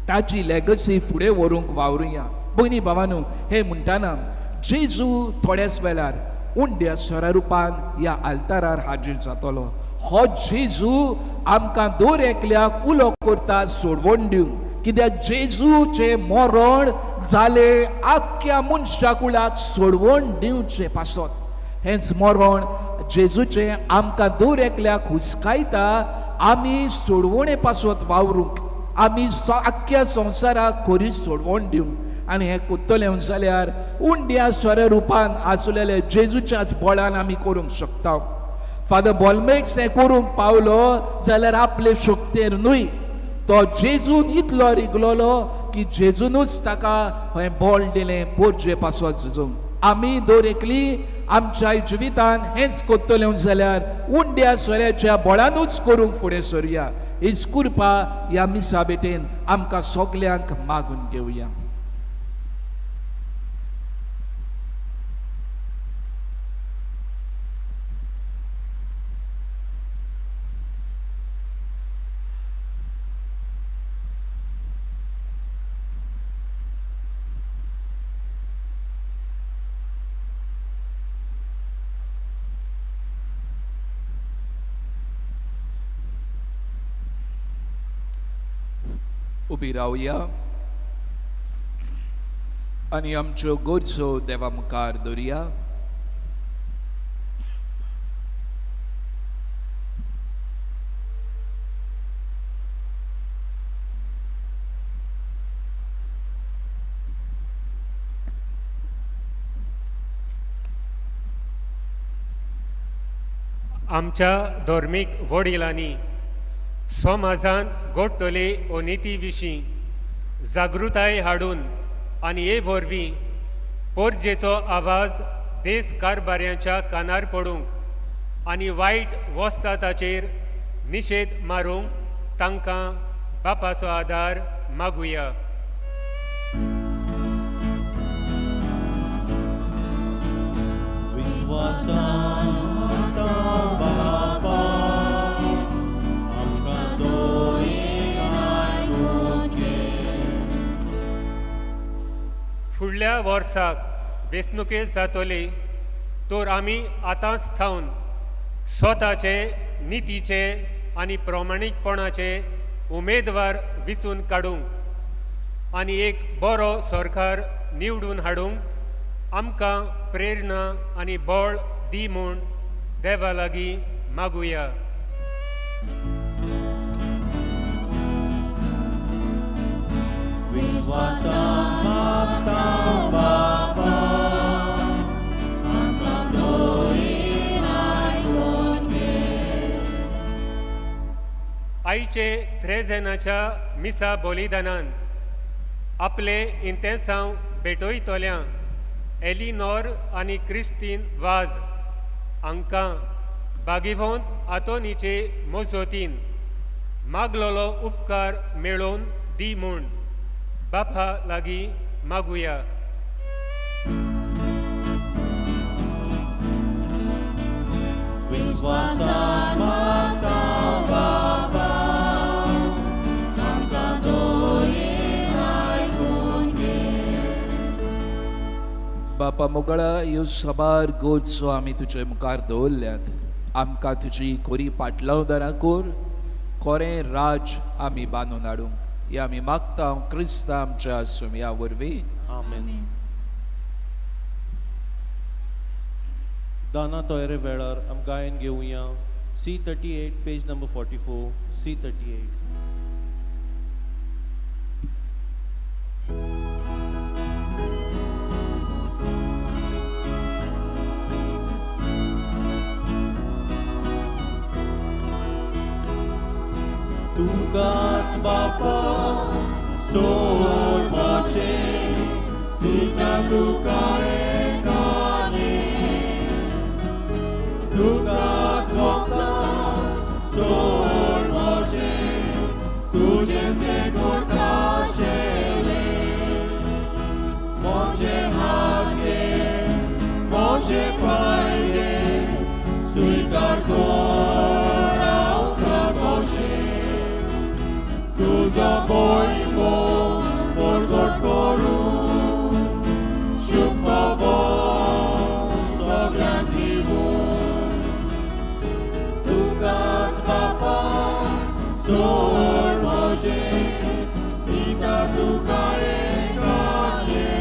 [SPEAKER 2] ताची लेगसी फुडें व्हरूंक वावरुया. भयणी भावानू, हें म्हणटाना जेजू थोड्याच वेळार उंड्या स्वरा रुपान ह्या आल्तारार हाजीर जातलो. हो जेजू आमकां दर एकल्याक उलो करता सोडवण दिवंक, कित्याक जेजूचें मरण जालें आख्ख्या मनशा कुळाक सोडवण दिवचें पासत. हेंच मरण जेजूचें आमकां दर एकल्याक हुस्कायता आमी सोडवणे पासत वावरूंक, आमी आख्ख्या संवसाराक खरी सोडवण दिवंक. आनी हें कोत्तलें जाल्यार उंड्या स्वरा रुपान आसलेले जेजूच्याच बळान आमी करूंक शकता. फादर बोलमेक्स हें करूंक पावलो जाल्यार आपले शक्तेर न्हय, तो जेजून इतलो रिगलोलो की जेजूनूच ताका हें बळ दिलें पोरजे पासत झुजूंक. आमी दर एकली आमच्या जिवितान हेंच कोत्तलें जाल्यार उंड्या सोऱ्याच्या बळानूच करूंक फुडें सोरया. हीच कृपा ह्या मिसा भेटेन आमकां सगल्यांक मागून घेवया. उबी रावया आनी आमच्यो गरजो देवा मुखार दवरया.
[SPEAKER 5] आमच्या धर्मीक वडिलांनी समाजान घडटले अनिती विशीं जागृताय हाडून आनी हे वरवीं पोरजेचो आवाज देश कारभाऱ्यांच्या कानार पडूंक आनी वायट वस्ताताचेर निशेध मारूंक तांकां बापाचो आदार मागुया. फुडल्या वर्साक वेंचणुकेत जातली तर आमी आतांच थावन स्वताचे नितीचे आनी प्रामाणीकपणाचे उमेदवार विचून काडूंक आनी एक बरो सरकार निवडून हाडूंक आमकां प्रेरणा आनी बळ दी म्हूण देवा लागीं मागुया.
[SPEAKER 1] विश्वासान मागता बाबा आमकां दोयेन आयकून घे.
[SPEAKER 5] आयचे त्रेजेनाच्या मिसा बलिदानांत आपले इंतेसांव भेटयतल्या एलिनॉर आनी क्रिस्तीन वाज हांकां बागीवंत आतोनीचे मजतीन मागलोलो उपकार मेळोवन दी म्हूण बापा लागीं मागुया.
[SPEAKER 1] विश्वासान मागता बाबा आमकां दोयेन आयकून घे.
[SPEAKER 2] बापा मोगळा, ह्यो साबार गरजो आमी तुजे मुखार दवरल्यात. आमकां तुजी कोरी पाटलावदारां कोर कोरें राज आमी बांदून हाडूंक. हे आमी मागता क्रिस्ता आमच्या सुमया वरवीं.
[SPEAKER 3] आमेन. दाना तयारे वेळार आम गायन घेवया C 38 page number 44 C 38. तुकाच बापा सोड म्हजें दिता तुका एकाने तुकाच वखदां सोड म्हजें तुजें सेगूर खाशेलें म्हजे हात घे म्हजे पांय घे स्विकार कर रावता कशें तुजो मोहिमो परगट करूं शुभ खबर सगल्यांक दिवूं तुकाच बापा सोड म्हजें दिता तुका एकाने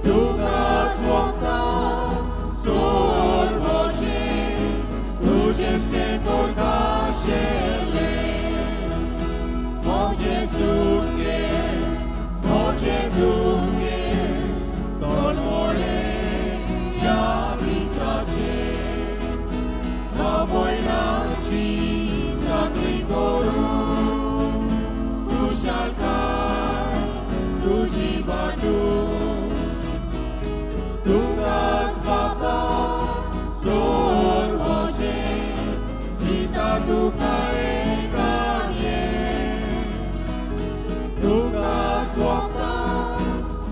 [SPEAKER 3] तुकाच वखदां सोड म्हजें तुजेंच तें कर खाशेलें म्हजें सूख घे म्हजें दूख घे तळमळे ह्या दिसाचे बाबयनाची चाकरी करूं खुशालकाय तुजी वाटूं तुकाच बापा सोड म्हजें दिता तुका एकाने तुकाच वखदां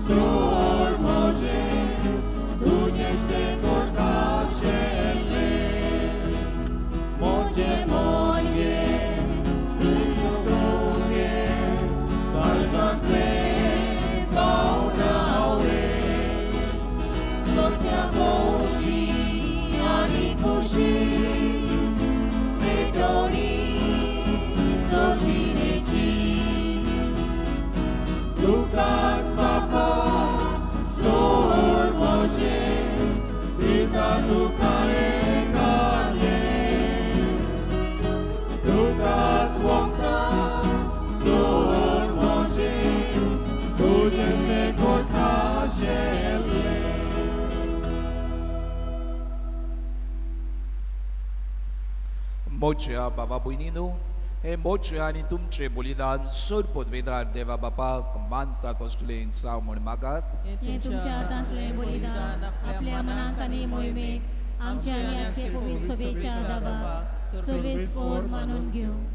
[SPEAKER 3] सोड म्हजें तुजेंच तें कर खाशेलें म्हजें मन घे तुजें सोड घे काळजांतलें भावना आवडे सत्या भोवशी आनी खुशी पेटोवणी सोजिणेची तुकाच बापा सोड म्हजें दिता तुका एकाने तुकाच वखदां सोड म्हजें तुजेंच तें कर खाशेलें.
[SPEAKER 2] म्हज्या बाबा भयणीनू हे म्हजें आनी तुमचें बलिदान सर पदवेदार देवा बापाक मानता तसलें जावं म्हूण मागात.
[SPEAKER 4] हें तुमच्या हातांतलें बलिदान आपल्या मनाक आनी मोहिमेक आमच्या आनी आख्खे पवित्र सभेच्या दाबाक सर्वेस्पोर मानून घेवं.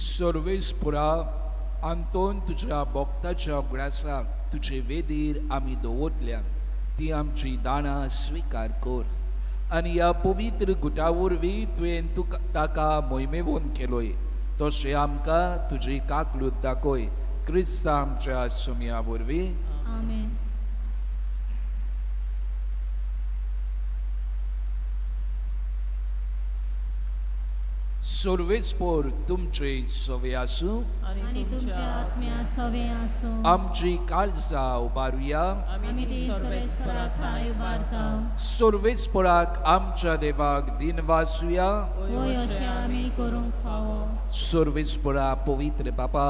[SPEAKER 2] सर्वेस्पुरा आंतोन तुज्या भक्ताच्या उगडासाक तुजे वेदीर आमी दवरल्या ती आमची दाणां स्विकार कर आनी ह्या पवित्र गुटा वरवीं तुवें तुका ताका मोहिमेवन केलोय तशें आमकां तुजी काकलूत दाखय क्रिस्ता आमच्या सुमया वरवीं.
[SPEAKER 4] आमेन.
[SPEAKER 2] सर्वेस्पोर तुमचे सवे आसूं
[SPEAKER 4] आनी तुमच्या आत्म्या सवे आसूं.
[SPEAKER 2] आमची काळजां उबारुया.
[SPEAKER 4] आमी ती सर्वेस्परा ठांय उबारता.
[SPEAKER 2] सर्वेस्पोराक आमच्या देवाक दिनवासुया.
[SPEAKER 4] वय अशें आमी करूंक फावो.
[SPEAKER 2] सर्वेस्पोरा पवित्र बापा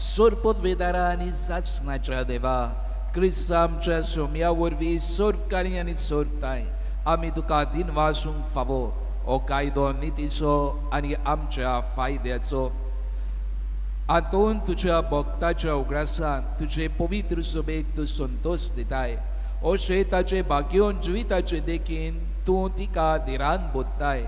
[SPEAKER 2] सरपदवेदारा आनी सासणाच्या देवा क्रिस्त आमच्या सोम्या वरवीं सर्वकाळी आनी सर्वताय आमी तुका दिनवासूंक फावो हो कायदो नितीचो आनी आमच्या फायद्याचो. आतून तुज्या भक्ताच्या उगडासान तुजे पवित्र सभेक तूं संतोश दिताय अशें ताचे भाग्योन जिविताचे देखीन तूं तिका धिरान बोधताय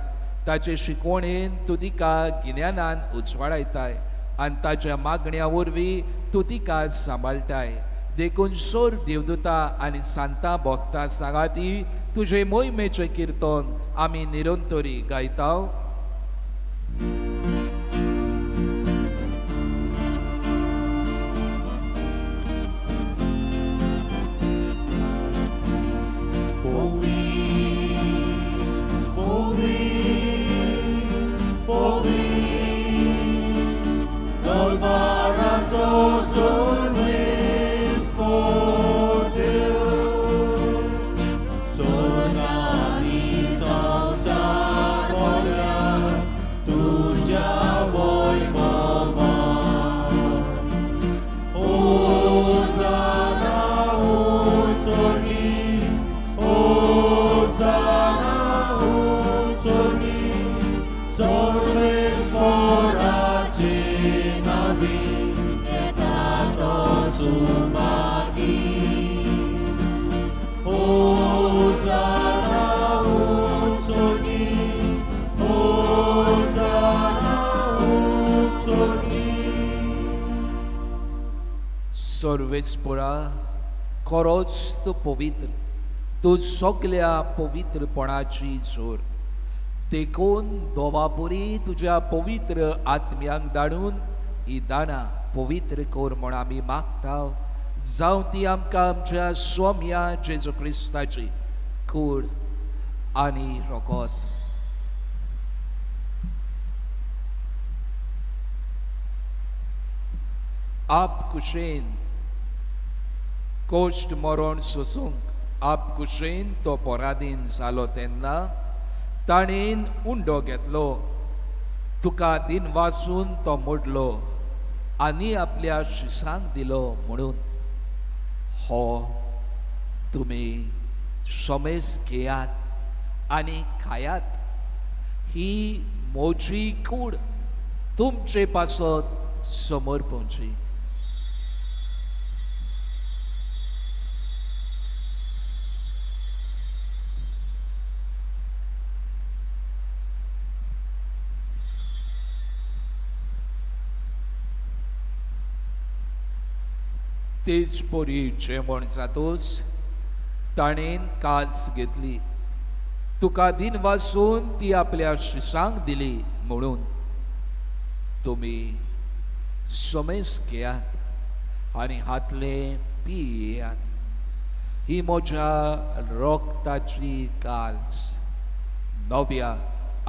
[SPEAKER 2] ताचे शिकवणेन तूं तिका गिन्यानान उजवाडायताय आनी ताच्या मागण्या वरवीं तूं तिका सांबाळटाय. देखून सोर देवदूता आनी सांता भक्ता सांगाती तुजे मोहिमेचें किर्तन आमी निरंतरी गायता. सर्वेस्पोरा खरोच तूं पवित्र, तूं सगल्या पवित्रपणाची जोर, देखून दोवापुरी तुज्या पवित्र आत्म्यांक धाडून ही दानां पवित्र कर म्हूण आमी मागता. जावं ती आमकां आमच्या स्वाम्या जेजू क्रिस्ताची कूड आनी रगत. आप कुशेन कोश्ट मरण सोसूंक आप कुशेन तो पराधीन जालो तेन्ना ताणेन उंडो घेतलो, तुका दिन वासून तो मोडलो आनी आपल्या शिसांक दिलो म्हणून हो तुमी समेस घेयात आनी खायात, ही म्हजी कूड तुमचे पासत समर्पणची. तेच परी जेवण जातूच ताणेन काल्स घेतली, तुका दिन वासून ती आपल्या शिसांक दिली म्हणून तुमी समेस घेयात आनी हातले पियात, ही म्हज्या रक्ताची काल्स, नव्या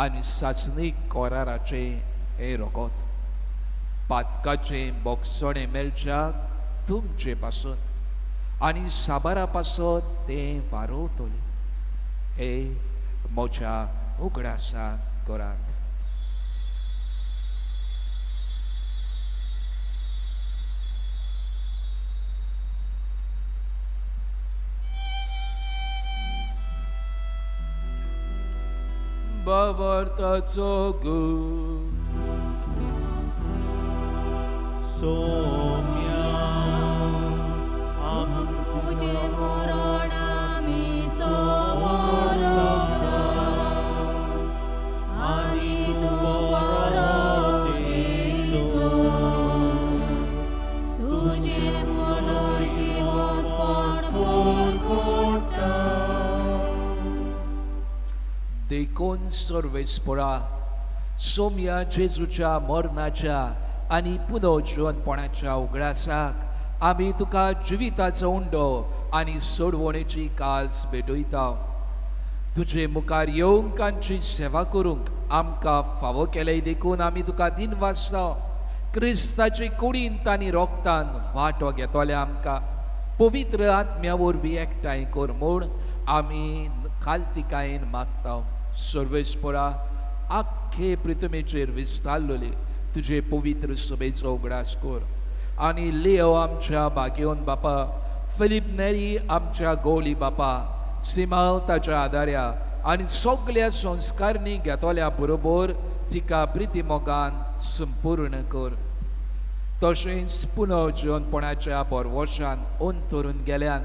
[SPEAKER 2] आनी सासणीक कराराचें हें रगत, पातकाचें बोगसणें मेळच्याक तुमचे पासून आनी साबारा पासत तें वारोवतलें. हे म्हज्या उगडासाक करात. भावार्थाचो गूण.
[SPEAKER 3] सोम्या
[SPEAKER 4] तुजें मरण आमी समर्पता आनी तूं परत येयसो, तुजें पुनर्जिवंतपण परगट्टा.
[SPEAKER 2] देखून सर्वेस्पोरा सोम्या जेजूच्या मरणाच्या आनी पुनर्जिवंतपणाच्या उगडासाक आमी तुका जिविताचो उंडो आनी सोडवणेची काल्स भेटयता. तुजे मुखार येवंक आमची सेवा करूंक आमकां फावो केलें देखून आमी तुका दिनवासता. क्रिस्ताचे कुडींत आनी रोगतान वांटो घेतले आमकां पवित्र आत्म्या वरवीं एकठांय कर म्हूण आमी खालतिकायेन मागता. सर्वेस्पोरा आख्खे पृथ्वीचेर विस्तारलेले तुजे पवित्र सभेचो उगडास कर आनी लियो आमच्या बागेवन बापा, फिलीप नेरी आमच्या गोली बापा, सिमाव ताच्या आदार्या आनी सगल्या संस्कारणी घेतल्या बरोबर तिका प्रिती मोगान संपूर्ण कर. तशेंच पुनर्जिवनपणाच्या बरवशान अंतरून गेल्यान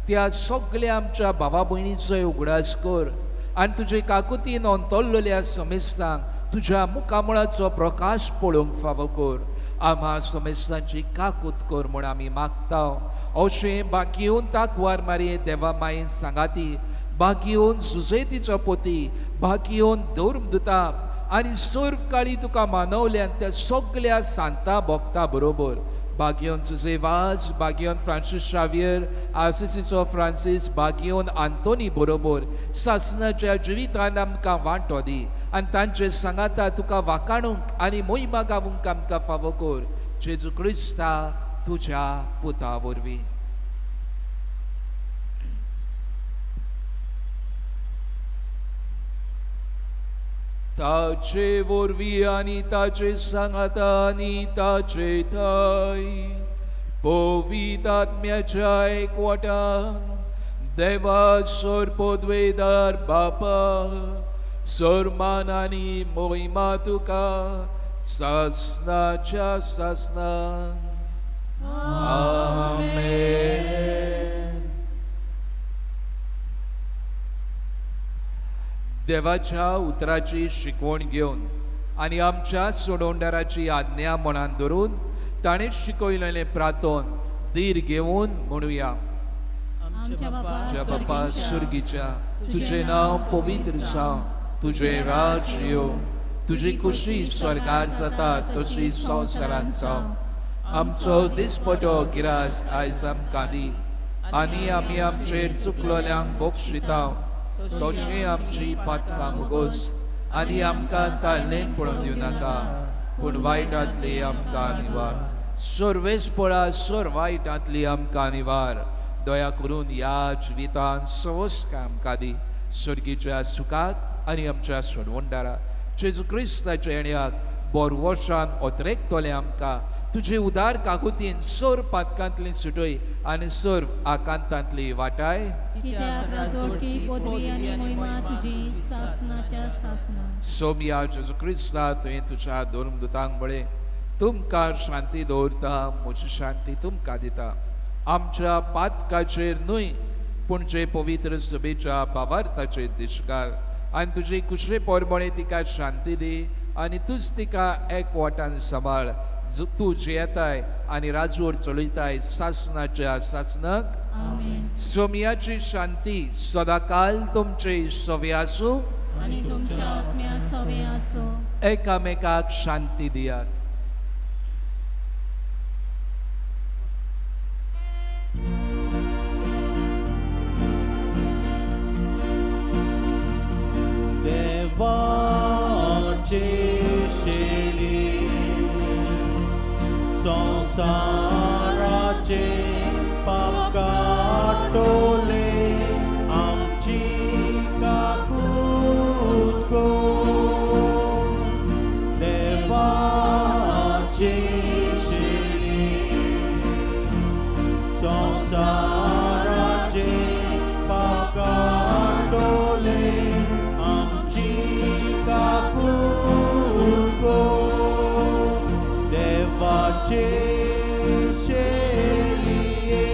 [SPEAKER 2] त्या सगल्या आमच्या भावा भयणीचोय उगडास कर आनी तुजे काकुतीन अंतरलेल्या समेस्तांक तुज्या मुखामळाचो प्रकाश पळोवंक फावो कर. आम्हा समेस्तांची काकूत कर म्हूण आमी मागता. अशें बागयोवन ताकवार मारये देवा मायेन सांगाती, बागयोवन सुजयतीचो पोती, बागयोवन धर्मदुता आनी सर्व काळी तुका मानवल्यान त्या सगल्या सांता भोगता बरोबर बागयोन सुजे वाज, बागयोन फ्रांसीस शावियर, आसिसीचो फ्रांसीस, बागयोन आंतोनी बरोबर सासनाच्या जिवितान आमकां वांटो दी आनी तांचे सांगाता तुका वाकाणूंक आनी मोहिमा गावूंक आमकां फावो कर. जेजू क्रिस्ता तुज्या पुता वरवीं. ताचे वरवीं आनी ताचे सांगाता आनी ताचे थाय पवित्र आत्म्याच्या एकवटान देवा सर्पद्वेदार बापा, सरमान आनी मोहिमा तुका सासनाच्या सासनान. आमेन. देवाच्या उतराची शिकवण घेवन आनी आमच्या सोडवणदाराची आज्ञा मनान धरून ताणें शिकयलेलें प्रार्थन धीर घेवन म्हणुया.
[SPEAKER 4] आमच्या
[SPEAKER 2] आमच्या
[SPEAKER 4] बापा
[SPEAKER 2] बापा सुर्गीच्या, तुजें नांव पवित्र जावं, तुजें राज येवं, तुजी खुशी स्वर्गार जाता तशी संवसारांत जावं. आमचो दिसपटो गिरास आयज आमकां दी आनी आमी आमचेर चुकलोल्यांक बक्षिता तशें आमची पातकां मुगोस आनी आमकां ताळणेन पळोवन दिवं नाका, पूण वायटांतली आमकां निवार. सर्वेस्परा सर वायटांतली आमकां निवार. दया करून ह्या जिवितान सवस्काय आमकां दी, सर्गीच्या सुखाक आनी आमच्या सोडवणदारा जेजू क्रिस्ताच्या येण्याक बोरवशान ओतरेकतले आमकां. तुजे उदार काकुतीन सोर पातकांतली सुटय आनी सोर आकांतांतली वाटाय.
[SPEAKER 4] कित्याक राजवटी पदवी आनी मोहिमा तुजी सासनाच्या सासना.
[SPEAKER 2] सोमया जेजू क्रिस्ता, तुवें तुज्या धर्मदूतांक म्हळें, तुमकां शांती दवरता, म्हजी शांती तुमकां दिता. आमच्या पातकाचेर न्हय पूण जे पवित्र सभेच्या भावार्थाचेर दिश घाल आनी तुजी कुशे पोरमणे तिका शांती दी आनी तूच तिका एकवटान सांबाळ. तूं जियेताय आनी राजवट चलयताय सासनाच्या सासनाक.
[SPEAKER 4] आमेन.
[SPEAKER 2] सोमयाची शांती सदाकाल तुमचे सवे आसूं
[SPEAKER 4] आनी तुमच्या आत्म्या सवे आसूं.
[SPEAKER 2] एकामेकाक शांती दियात.
[SPEAKER 3] देवाचे शेली संसाराचे पाप काडटले आमची काकूत कर. देवाचे शेली संसाराचे पाप काडटले आमची काकूत कर. देवाचे शेलिये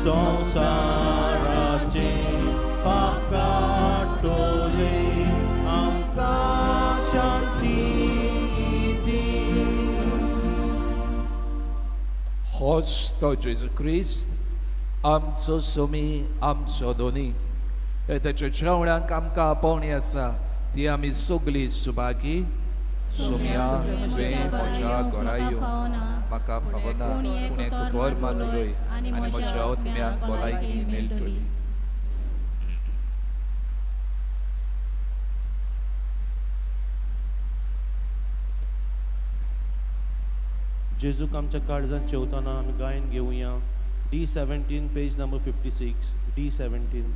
[SPEAKER 3] संसाराचे पाप काडटले आमकां शांती दी.
[SPEAKER 2] होच तो जेजू क्रिस्त आमचो सोमी, आमचो दोनी. ताच्या जेवणाक आमकां आपोवणी आसा ती आमी सगळी सुभागी. सोमया, तुवें म्हज्या घरा यो, म्हाका फावना, पूण एक उतर मात उलय आनी म्हज्या आत्म्याक भलायकी मेळटली.
[SPEAKER 3] जेजूक आमच्या काळजान जेवताना आमी गायन घेवया. D 17 page number 56. D 17.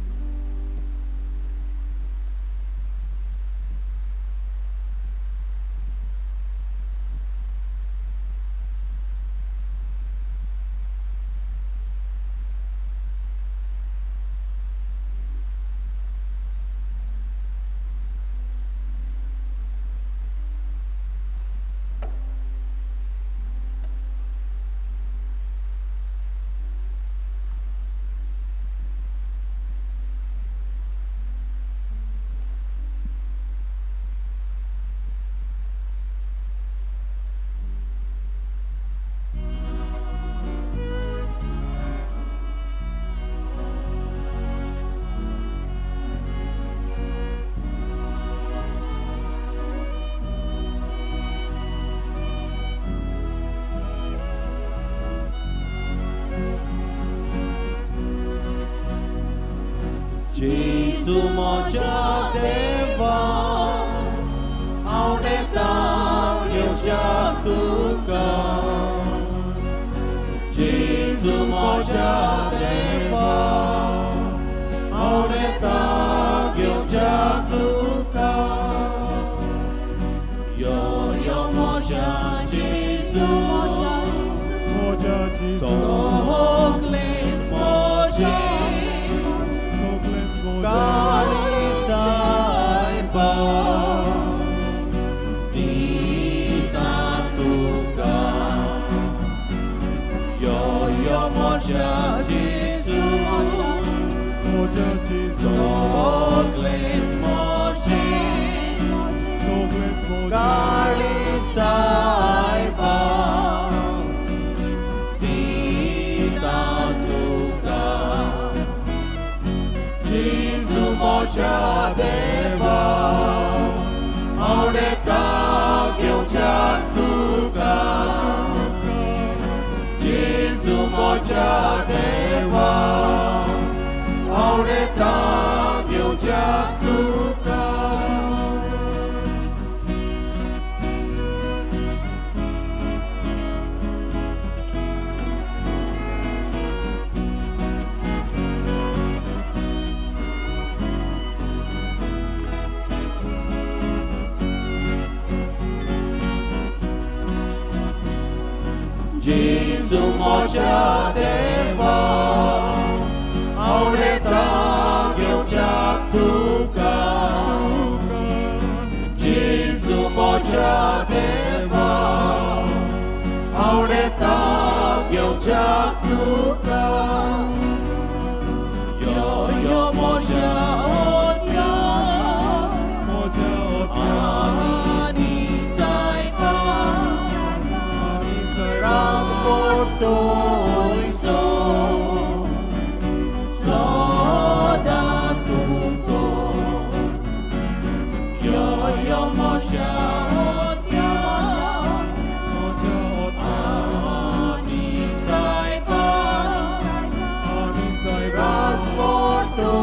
[SPEAKER 3] Gesù म्हज्या देवा, आवडेता येवच्या तुका. जेजू म्हज्या देवा, आवडेता येवच्या तुका. यो यो म्हज्या जेजू,
[SPEAKER 1] सोगलेंच म्हजें
[SPEAKER 3] काळी सायबा
[SPEAKER 1] दिता तुका. यो यो म्हज्या जेजू, सोगलेंच म्हजें
[SPEAKER 3] काळी सायबा
[SPEAKER 1] जेजू म्हज्या देवा आवडता घेवच्याक तुका जेजू म्हज्या देवा आवडता घेवच्याक तुका यो यो म्हज्या ओत्या आनी सायबा रासपोर्तोयसो सदां तुको यो यो म्हज्या ओत्या आनी सायबा रासपोर्तोयसो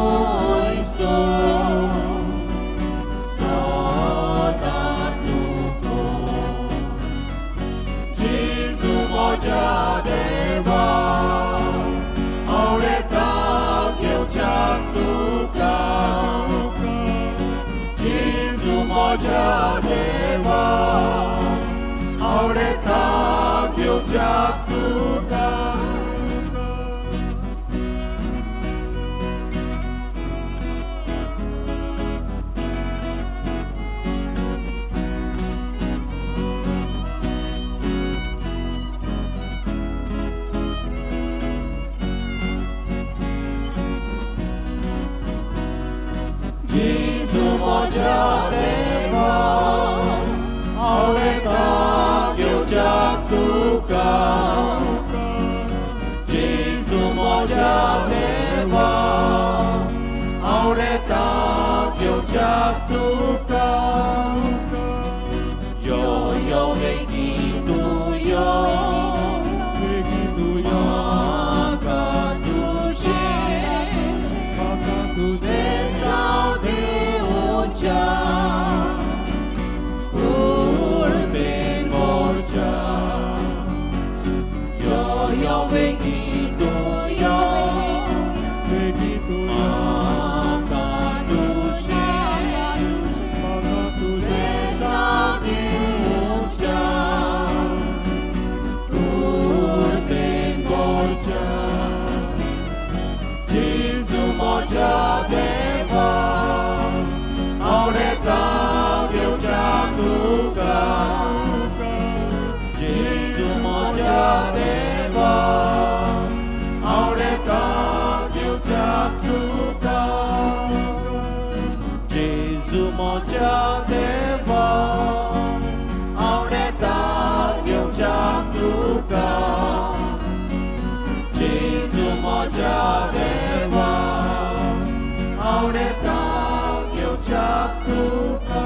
[SPEAKER 1] सदां तुको जेजू म्हज्या देवा आवडता घेवच्याक तुका जेजू म्हज्या देवा आवडता घेवच्याक तुका जेजू म्हज्या देवा आवडता घेवच्याक तुका जेजू म्हज्या देवा आवडता घेवच्याक तुका यो यो बेगीन तूं यो म्हाका तुजें बेसांव दिवच्या कुळपेन मोरच्या यो यो बेगीन तूं यो म्हाका तुजें बेसांव दिवच्या कुळपेन मोरच्या जेजू म्हज्या देवा आवडता घेवच्याक तुका जेजू म्हज्या देवा आवडता घेवच्याक तुका जेजू म्हज्या देवा आवडता घेवच्याक तुका जेजू म्हज्या देवा आवडता घेवच्याक तुका.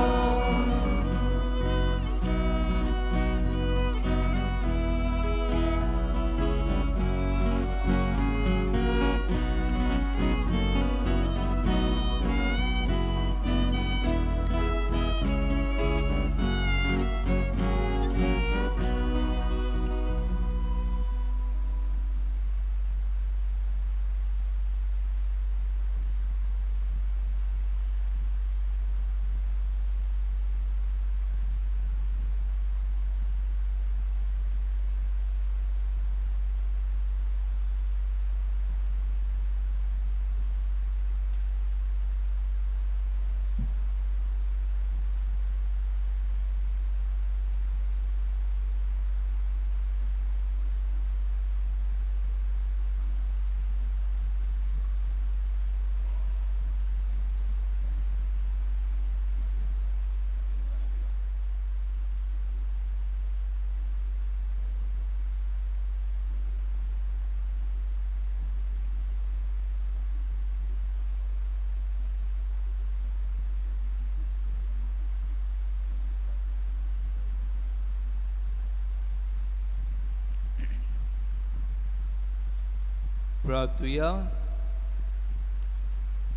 [SPEAKER 2] प्रार्थुया.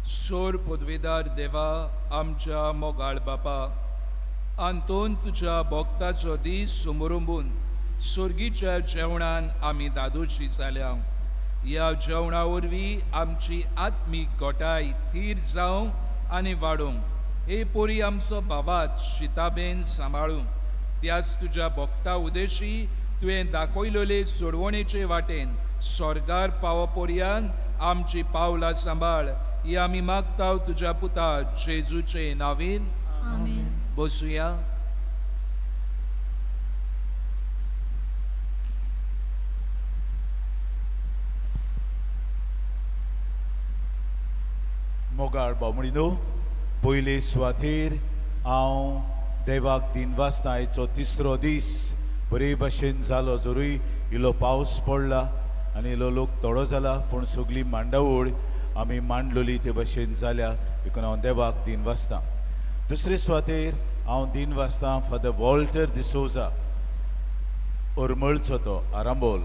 [SPEAKER 2] सोर पदवेदार देवा आमच्या मोगाळ बापा, आंतोन तुज्या भोक्ताचो दीस सुमरुंबून सोर्गीच्या जेवणान आमी दादोशी जाल्या. ह्या जेवणा वरवीं आमची आत्मीक गोटाय थीर जावं आनी वाडोवंक हे पोरी आमचो भावात शिताबेन सांबाळूंक त्याच तुज्या भोक्ता उदेशी तुवें दाखयलेले सोडवणेचे वाटेन स्वर्गार पावो पर्यंत आमची पावलां सांबाळ. ही आमी मागता तुज्या पुता जेजूचे नावीन.
[SPEAKER 4] आमेन.
[SPEAKER 2] बसुया.
[SPEAKER 6] मोगाळ बामणीनो, पयले सुवातेर हांव देवाक दिन वाजता. आयचो तिसरो दीस बरे भशेन जालो. जरूय इलो पावस पडला आनी इलो लोक थोडो जाला, पूण सगळी मांडावळ आमी मांडलोली ते भशेन जाल्या, देखून हांव देवाक दिन वाजता. दुसरे सुवातेर हांव दिन वाजता फादर वॉल्टर डिसोजा, उरमळचो तो आरांबोल,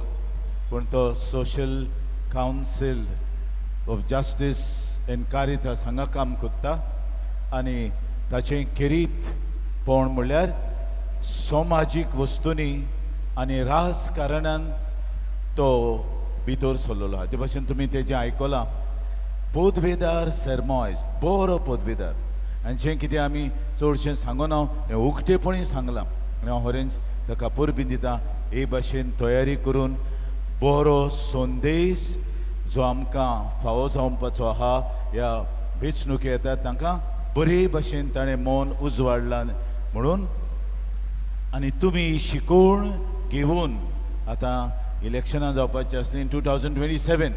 [SPEAKER 6] पूण तो social council of justice and Caritas हांगा काम करता आनी ताचें खेरीत पण म्हणल्यार समाजीक वस्तूंनी आनी राजकारणान तो भितर सरलेलो आहा. ते भाशेन तुमी तेजें आयकलां, पदवेदार सेरमॉयज, बरो पदवेदार. आनी जें कितें आमी चडशें सांगना हें उक्तेपणी सांगलां आनी हांव खरेंच ताका परबीं दिता. हे भाशेन तयारी करून बरो संदेश जो आमकां फावो जावपाचो आहा ह्या वेंचणुके येतात तांकां बरे भाशेन ताणें मन उजवाडलां म्हणून. आनी तुमी शिकोवण घेवन आतां इलेक्शनां जावपाचीं आसलीं 2027,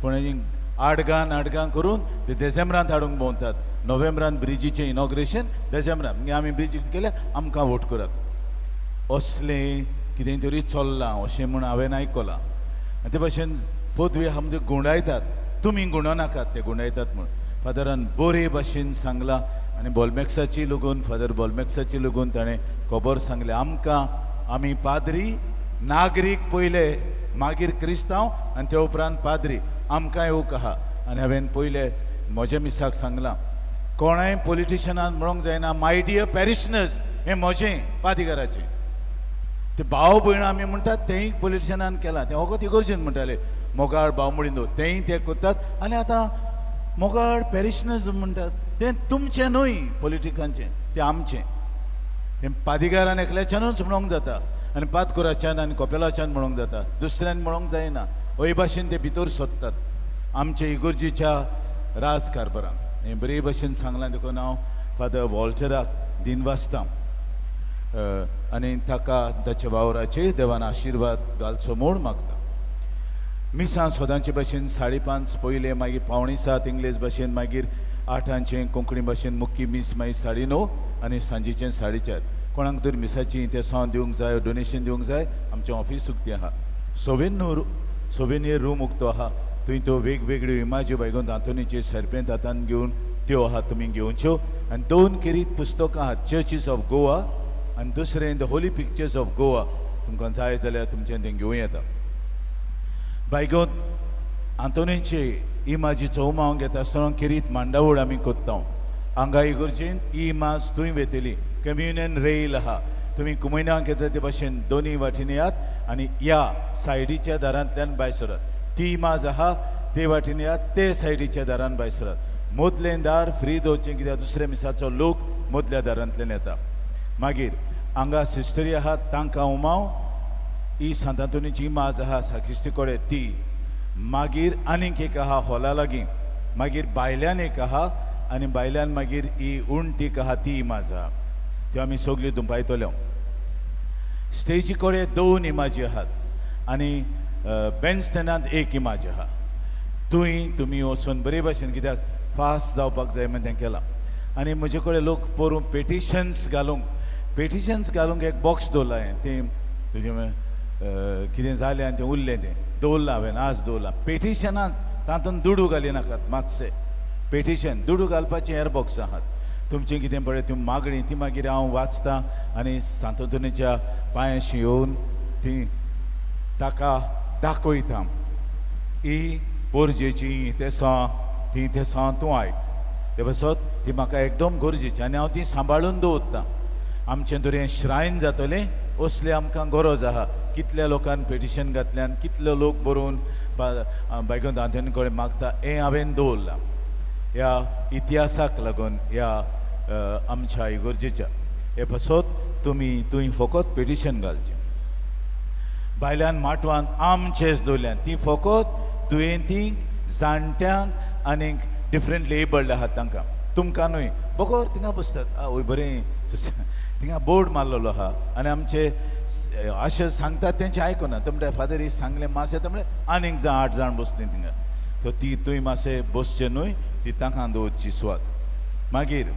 [SPEAKER 6] पूण आडगां नाडगां करून ते देसेंब्रांत हाडूंक भोंवतात. नोव्हेंब्रांत ब्रिजीचें इनॉग्रेशन, देसेंब्रांत मागीर आमी ब्रिज केल्यार आमकां वोट करात, असलें कितें तरी चल्लां अशें म्हूण हांवें आयकलां. आनी ते भाशेन पदवी आहा म्हणजे गुंडायतात, तुमी गुंडो नाकात, ते गुंडायतात म्हूण फादरान बरे भाशेन सांगलां. आनी बोलमॅक्साची लगून, फादर बोलमॅक्साची लगून ताणें खबर सांगलें आमकां, आमी पाद्री नागरीक पयले, मागीर क्रिस्तांव आनी त्या उपरांत पाद्री, आमकांय हूक आहा. आनी हांवें पयले म्हज्या मिसाक सांगलां, कोणाय पॉलिटिशनान म्हणूंक जायना my dear पॅरिशनर्स, हें म्हजें पादिगाराचें. ते भाव भयणां आमी म्हणटात तेंय पॉलिटिशनान केलां, तें फकत इगर्जेन म्हणटाले मोगाळ भाव म्हणून, तेंय ते करतात. आनी आतां मोगाळ पॅरिशनर्स म्हणटात तें तुमचें न्हय पॉलिटिकांचें, तें आमचें. हें पादिगारान एकल्याच्यानूच म्हणूंक जाता आनी पादकुराच्यान आनी कोपेलाच्यान म्हणूंक जाता, दुसऱ्यान म्हणूंक जायना. हय भाशेन ते भितर सोदतात आमचे इगर्जेच्या राजकारभारान. हें बरे भाशेन सांगलां, देखून हांव फादर वॉल्टराक दिनवासतां आनी ताका ताच्या वावराचेर देवान आशिर्वाद घालचो म्हूण मागता. मिसां सदांचे भाशेन 5:30 पयलें, मागीर 6:45 इंग्लीश भाशेन, मागीर 8 कोंकणी भाशेन मुख्य मीस, मागीर 9:30 आनी सांजेचें 4:30. कोणाक तर मिसाची तेसांव दिवंक जाय, डोनेशन दिवंक जाय, आमचें ऑफीस उक्तें आहा. सोवेनियर रूम उक्तो आहा, थंय त्यो वेगवेगळ्यो इमाज्यो बायगोन आंतोनीचे सरपेंत हातान घेवन त्यो आहा, तुमी घेवच्यो. आनी 2 खेरीत पुस्तकां आहात, चर्चीस ऑफ गोवा आनी दुसरें the holy pictures of Goa. तुमकां जाय जाल्यार तुमचें तें घेवं येता. बायगोन आंतोनीचे इमाजीचो उमाव घेता आसतना खेरीत मांडावळ आमी कोत्ता. हांगा इगर्जेन ही इमाज थंय वेतली, कम्युनियन रेल आहा, तुमी कुमयनाक येता ते भाशेन दोनूय वाटेन यात आनी ह्या सायडीच्या दारांतल्यान भायर सरात. ती इमाज आहा ते वाटेन यात, ते सायडीच्या दारान भायर सरात. मदलें दार फ्री दवरचें, कित्याक दुसऱ्या मिसाचो लोक मदल्या दारांतल्यान येता. मागीर हांगा सिस्टरी आहात तांकां उमाव ही सांत आंतोनीची इमाज आहा साकिस्ती कडेन ती. मागीर आनीक एक आहा हॉला लागीं, मागीर भायल्यान एक आहा आनी भायल्यान मागीर ही उण्टीक आहा ती इमाज आहा. त्यो आमी सगल्यो दुंपायतल्यो. स्टेजी कडेन 2 इमाजी आहात आनी बँड स्टँडांत एक इमाज आहा. थंय तुमी वचून बरे भाशेन, कित्याक फास्ट जावपाक जाय म्हण तें केलां. आनी म्हजे कडेन लोक पोरूं पेटिशन्स घालूंक, पेटिशन्स घालूंक एक बॉक्स दवरलां हांवें, तें तुजें कितें जालें आनी तें उरलें तें दवरलां हांवें, आज दवरलां. पेटिशनां तातूंत दुडू घालिनाकात मातशें, पेटिशन दुडू घालपाचें हेर बॉक्स आहात. तुमचें कितें पळय ती मागणी ती मागीर हांव वाचतां आनी सांत आंतोनीच्या पांयाशी येवन ती ताका दाखयता. ही पोरजेची तेसां ती तेसां तूं आयक, ते पासत ती म्हाका एकदम गरजेची आनी हांव ती सांबाळून दवरतां. आमचें तर हें श्रायन जातलें असलें आमकां गरज आहा. कितल्या लोकान पेटिशन घातल्यान, कितले लोक बरोवन बायगोन आंतोनी कडेन मागता, हें हांवें दवरलां ह्या इतिहासाक लागून, ह्या आमच्या इगर्जेच्या. हे पासत तुमी थंय फकत पेटिशन घालचें. भायल्यान माटवान आमचेच दवरल्यान ती फकत दुयेंतींक जाणट्यांक आनीक डिफरंट लेबल्ड आहात तांकां तुमकां न्हय बगर थिंगा बसतात आवय बरें थिंगा बोर्ड मारलेलो आहा आनी आमचे अशें सांगतात तेंचें आयकुना. ते म्हणटा फादर ही सांगलें मातशें ते म्हणलें आनीक जाण 8 जाण बसलीं थिंगा. सो ती तुवें मातशें बसचें न्हय, ती तांकां दवरची सुवात. मागीर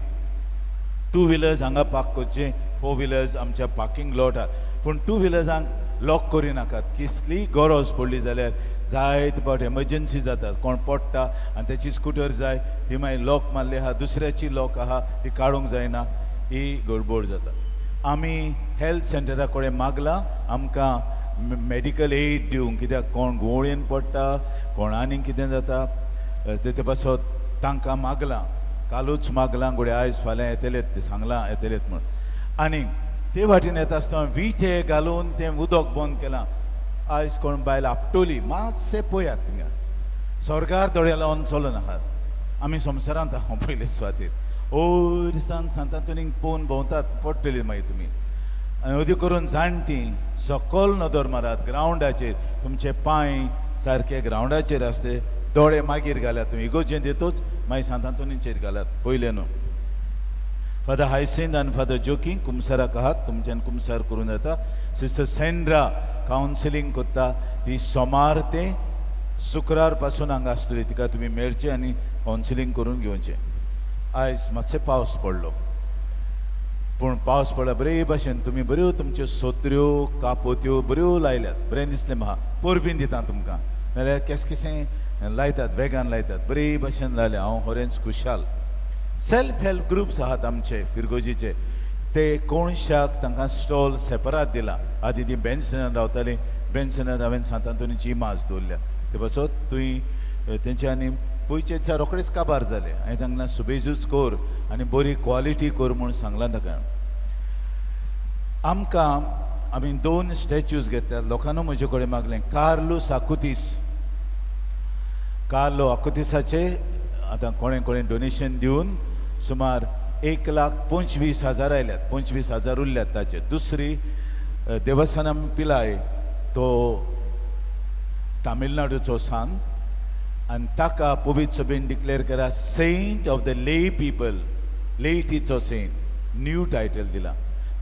[SPEAKER 6] 2 व्हिलर्स हांगा पार्क करचें, 4 व्हिलर्स आमच्या पार्किंग लॉट आहा, पूण 2 व्हिलर्सांक लॉक करिनाकात. कसलीय गरज पडली जाल्यार जायते फावट एमर्जन्सी जाता, कोण पडटा आनी तेची स्कुटर जाय, ती मागीर लॉक मारली आहा, दुसऱ्याची लॉक आहा, ती काडूंक जायना, ही गडबड जाता. आमी हेल्थ सेंटरा कडेन मागलां आमकां मेडिकल एड दिवंक, कित्याक कोण घुंवळेन पडटा, कोण आनीक कितें जाता तेते पासत तांकां मागलां, कालूच मागलां, घोडये आयज फाल्यां येतलेत ते सांगलां येतलेत म्हूण. आनी ते वाटेन येता आसतना विटे घालून तें उदक बंद केलां. आयज कोण बायल आपटोली, मातशें पळयात थिंगा स्वर्गार दोळे लावन चलून आहात. आमी संवसारांत आहा पयले सुवातेर वयर सान सांतांतोनीक पळोवन भोंवतात, पडटली मागीर तुमी. आनी अदी करून जाणटी सकल नदर मारात ग्रावंडाचेर, तुमचे पांय सारके ग्रावंडाचेर आसते, दोळे मागीर घाल्यात तुमी इगोर्जेंत येतूच मागीर सांतांतोनीचेर घालात पयलें न्हू. फादर हायसिंद आनी फादर जोकींग कुमसाराक आहात, तुमच्यान कुमसार करूं जाता. सिस्टर सेंड्रा कावन्सिलींग करता, ती सोमार ते शुक्रार पासून हांगा आसतली, तिका तुमी मेळचे आनी कावन्सिलींग करून घेवचें. आयज मातशें पावस पडलो, पूण पावस पडला बरे भाशेन तुमी बऱ्यो तुमच्यो सोत्र्यो कापोत्यो बऱ्यो लायल्यात, बरें दिसलें म्हाका. परबीन दिता तुमकां, नाल्यार केस केसें लायतात, वेगान लायतात, बरे भाशेन लायलें, हांव खरेंच खुशाल. सेल्फ हेल्प ग्रुप्स आहात आमचे फिरगोजीचे, ते कोणशाक तांकां स्टॉल सेपरात दिला. आदी ती बेन्सनान रावतालीं, बेन्सनान हांवें सांतांतोनीची इमाज दवरल्या, ते पासत तुवें तेंच्यांनी पयचे दिसा रोखडेच काबार जाले. हांवें सांगलां सुबेजूच कर आनी बरी क्वॉलिटी कर म्हूण सांगलां ताका. आमकां आमी 2 स्टॅच्यूज घेतल्यात, लोकांनू म्हजे कडेन मागलें. कार्लूस आकुतीस, कार्लो आकुतीसाचे आतां कोणें कोणें डोनेशन दिवन सुमार 1,25,000 आयल्यात, 25,000 उरल्यात ताचे. दुसरी देवस्थानम पिलाय, तो तामिळनाडूचो सांत आनी ताका पवित्र सभेन डिक्लेअर केला saint of the lay people, लेटीचो Saint, new title दिला.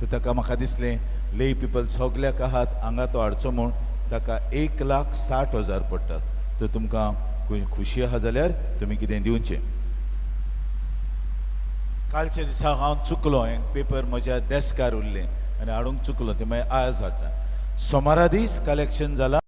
[SPEAKER 6] तर ताका म्हाका दिसलें ले पिपल सगल्याक आहात हांगा तो हाडचो म्हूण, ताका 1,60,000 पडटात. तर तुमकां खुशी आहा जाल्यार तुमी कितें दिवचें. कालच्या दिसा हांव चुकलो, हें पेपर म्हज्या डेस्कार उरलें आनी हाडूंक चुकलो, तें मागीर आयज हाडटा. सोमारा दीस कलेक्शन जालां.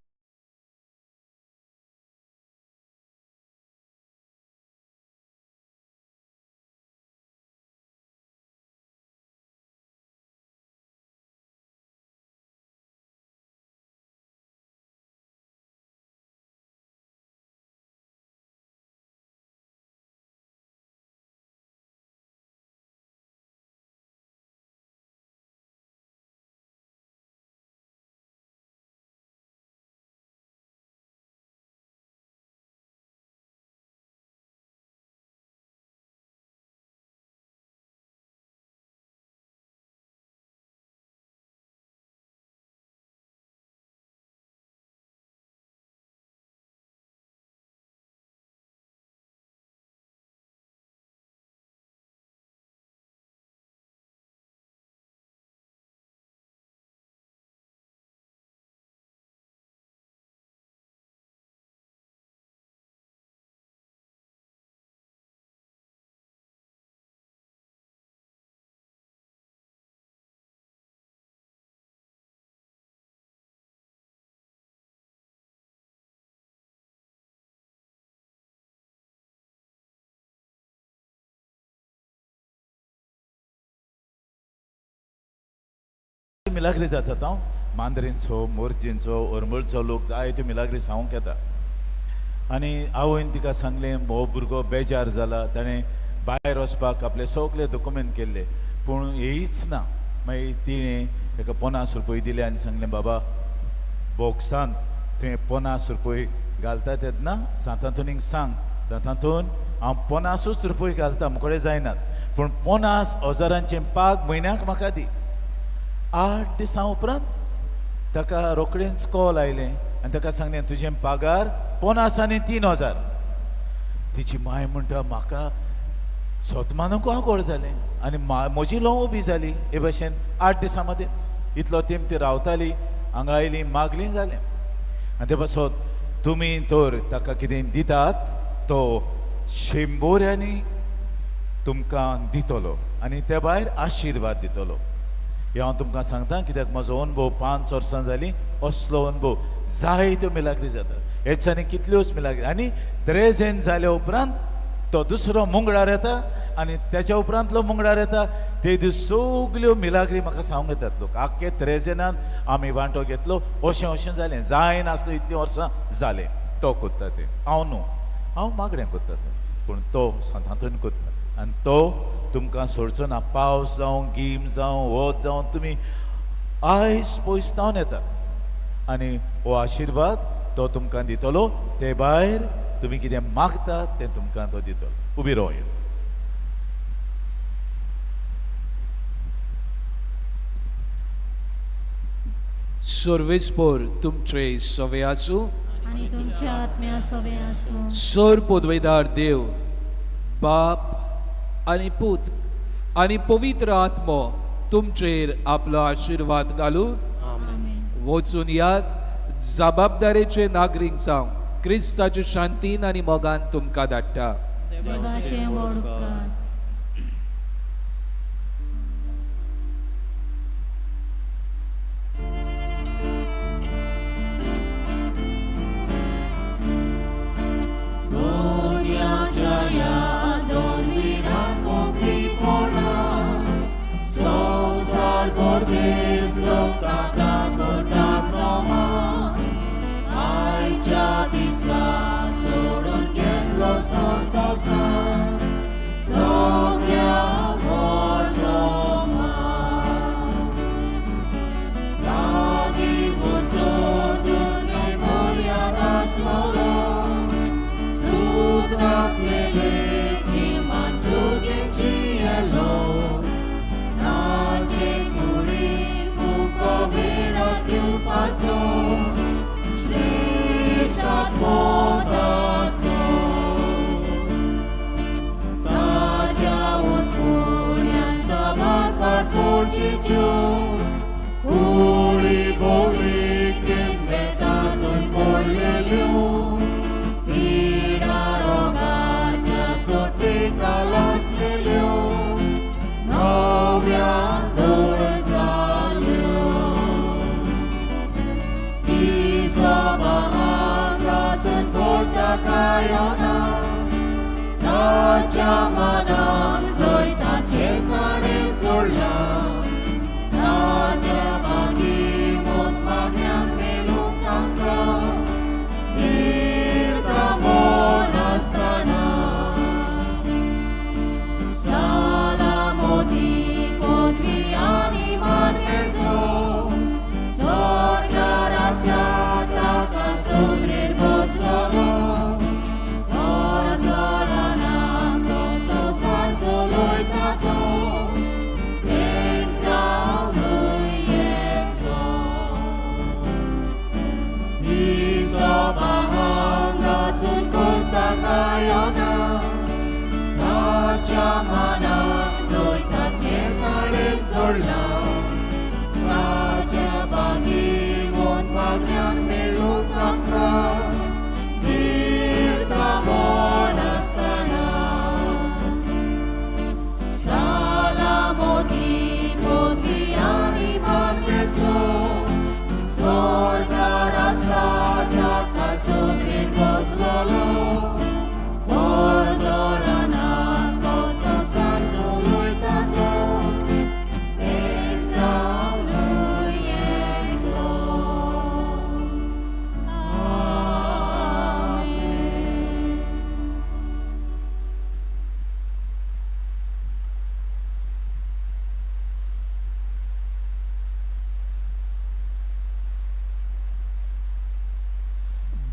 [SPEAKER 6] मिलाग्री जातात हांव, मांद्रेंचो, मोरजेंचो, हरमळचो लोक जायत्यो मिलाग्री सांगूंक येता. आनी आवयन तिका सांगलें हो भुरगो बेजार जाला, ताणें भायर वचपाक आपले सगळे डॉक्युमेंट केल्ले पूण येयच ना. मागीर तिणें ताका 50 रुपये दिले आनी सांगलें बाबा बॉक्सान तुवें 50 रुपये घालता तेन्ना सांतांतोनीक सांग, सांतांतोन हांव 50 रुपये घालता, म्हजे जायनात, पूण 50,000 पाग म्हयन्याक म्हाका दी. 8 दिसां उपरांत ताका रोखडेंच कॉल आयलें आनी ताका सांगलें तुजें पगार 50 आनी 3,000. तिची माय म्हणटा म्हाका सोतमानूक आगोळ जालें आनी म्हजी लोव उबी जाली. हे भशेन 8 दिसां मदींच इतलो तेंप ती रावताली, हांगा आयली मागली जालें. आनी ते पासत तुमी तर ताका कितें दितात तो 100 तुमकां दितलो आनी ते भायर आशिर्वाद दितलो. हें हांव तुमकां सांगता कित्याक म्हजो अनुभव 5 वर्सां जालीं असलो अनुभव जायत्यो मिलाग्री जातात. हे दिसांनी कितल्योच मिलाग्री. आनी त्रेझेन जाल्या उपरांत तो दुसरो मुंगडार येता आनी त्याच्या उपरांतलो मुंगडार येता. ते दीस सगल्यो मिलाग्री म्हाका सांगूंक येतात लोक. आख्खे त्रेझेनान आमी वांटो घेतलो, अशें अशें जालें, जायनासलें इतलीं वर्सां जालें. तो कोत्ता तें, हांव न्हू, हांव मागणें कोत्ता तें, पूण तो सांतांतून कोत्ता आनी तो तुमकां सोडचो ना. पावस जावं, गीम जावं, वत जावं, तुमी आयस पयस जावन येतात आनी हो आशिर्वाद तो तुमकां दितलो. ते भायर तुमी कितें मागतात तें तुमकां तो दितलो. उबी रावया.
[SPEAKER 2] सर्वेस्पोर तुमचे सवे आसूं
[SPEAKER 4] आनी तुमच्या आत्म्या सवे आसूं.
[SPEAKER 2] सर पदवेदार देव बाप आनी पूत आनी पवित्र आत्मो तुमचेर आपलो आशिर्वाद घालून वचून याद जबाबदारेचे नागरीक जावं क्रिस्ताचे शांतीन आनी मोगान तुमकां धाडटा.
[SPEAKER 4] देवाचे व्हड उपकार.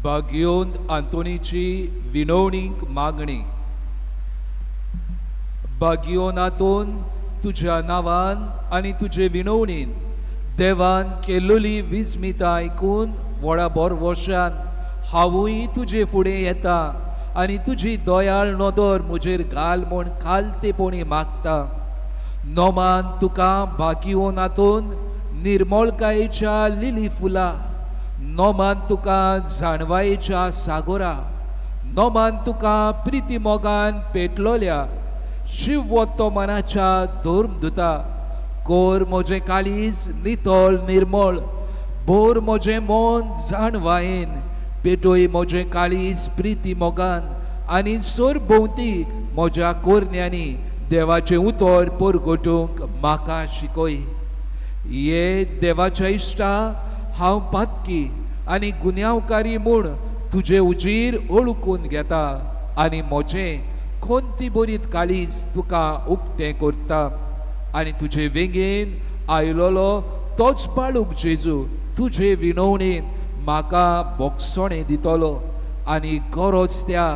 [SPEAKER 4] बाग्योन आंतोनीची विनवणीक मागणी. बाग्योन आंतोन तुज्या नांवान आनी तुजे विनवणीन
[SPEAKER 2] देवान केल्लोली विस्मिता आयकून व्हडा बोरवोशान हांवूय तुजे फुडें येता आनी तुजी दयाळ नदर म्हजेर घाल म्हूण खालतेपणी मागता. नोमान तुका भागियो नातून निर्मळकायेच्या लिली फुलां, नोमान तुका जाणवायेच्या सागोरा, नोमान तुका प्रिती मोगान पेटलोल्या शिवोत्तमनाच्या धर्मदुता. कोर म्हजें काळीज नितळ निर्मळ, बोर म्हजें मन जाणवायेन, पेटोय म्हजें काळीज प्रिती मोगान आनी सरभोंवती म्हज्या कोरण्यांनी देवाचें उतर परगटूंक म्हाका शिकय. ये देवाच्या इश्टा, हांव पातकी आनी गुन्यांवकारी म्हूण तुजे उजीर ओळखून घेता आनी म्हजें कोणती बरीत काळीज तुका उक्तें करता आनी तुजे वेंगेन आयलोलो तोच बाळूक जेजू तुजे विनवणेन म्हाका बोगसणें दितलो आनी गरज त्या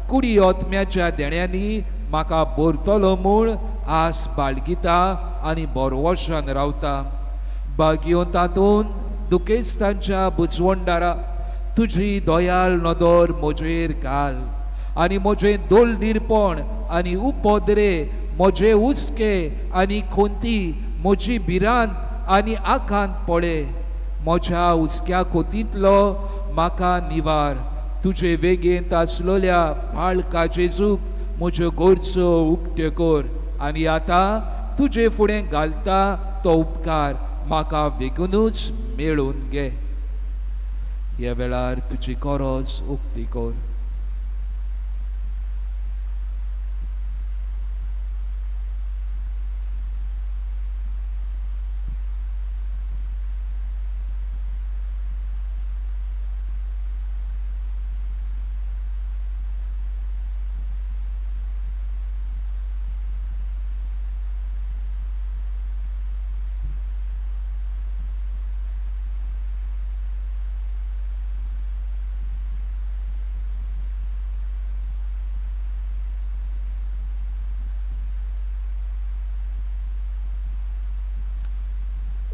[SPEAKER 2] कुडी आत्म्याच्या देण्यांनी म्हाका भरतलो म्हूण आस बाळगिता आनी बोरवशान रावता. बागयो तातूंत दुखेस्तांच्या बुजवंडारा तुजी दयाळ नदर म्हजेर घाल आनी म्हजें दोलदीरपण आनी उपद्रे, म्हजे हुस्के आनी खोंती, म्हजी भिरांत आनी आकांत पळय. म्हज्या हुस्क्या कोतींतलो म्हाका निवार. तुजे वेगेंत आसलोल्या बाळका जेजूक म्हज्यो गरजो उक्त्यो कर आनी आतां तुजे फुडें घालता तो उपकार म्हाका बेगीनूच मेळून घे. ह्या वेळार तुजी गरज उक्ती कर.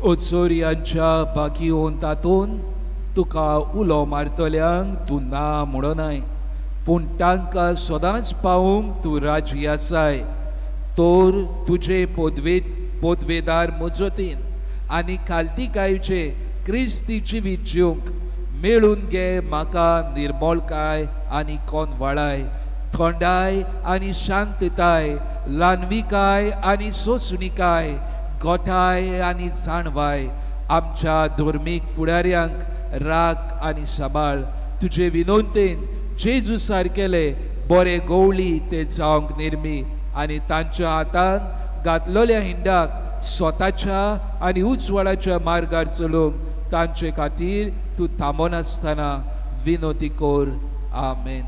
[SPEAKER 2] ओचोरयांच्या बागयोन तातून तुका उलो मारतल्यांक तूं ना म्हणनाय, पूण तांकां सदांच पावूंक तूं राजी आसाय. तर तुजे पदवेदार मुजतीन आनी खालतीकायचे क्रिस्ती जिवीत जिवंक मेळून घे म्हाका निर्मळकाय आनी कोनवाळाय, थंडाय आनी शांतताय, ल्हानविकाय आनी सोंसणिकाय, गोठाय आनी जाणवाय. आमच्या धर्मीक फुडाऱ्यांक राख आनी सांबाळ. तुजे विनंतेन जेजू सारकेले बरे गवळी ते जावंक निर्मी आनी तांच्या हातान घातलेल्या हिंडाक स्वताच्या आनी उजवाडाच्या मार्गार चलोवंक तांचे खातीर तूं थांबनासतना विनोती कर. आमेन.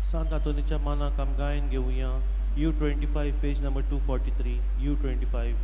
[SPEAKER 3] सांत आंतोनीच्या मानाक आम गायन घेवया. U 25 page number 243, U 25.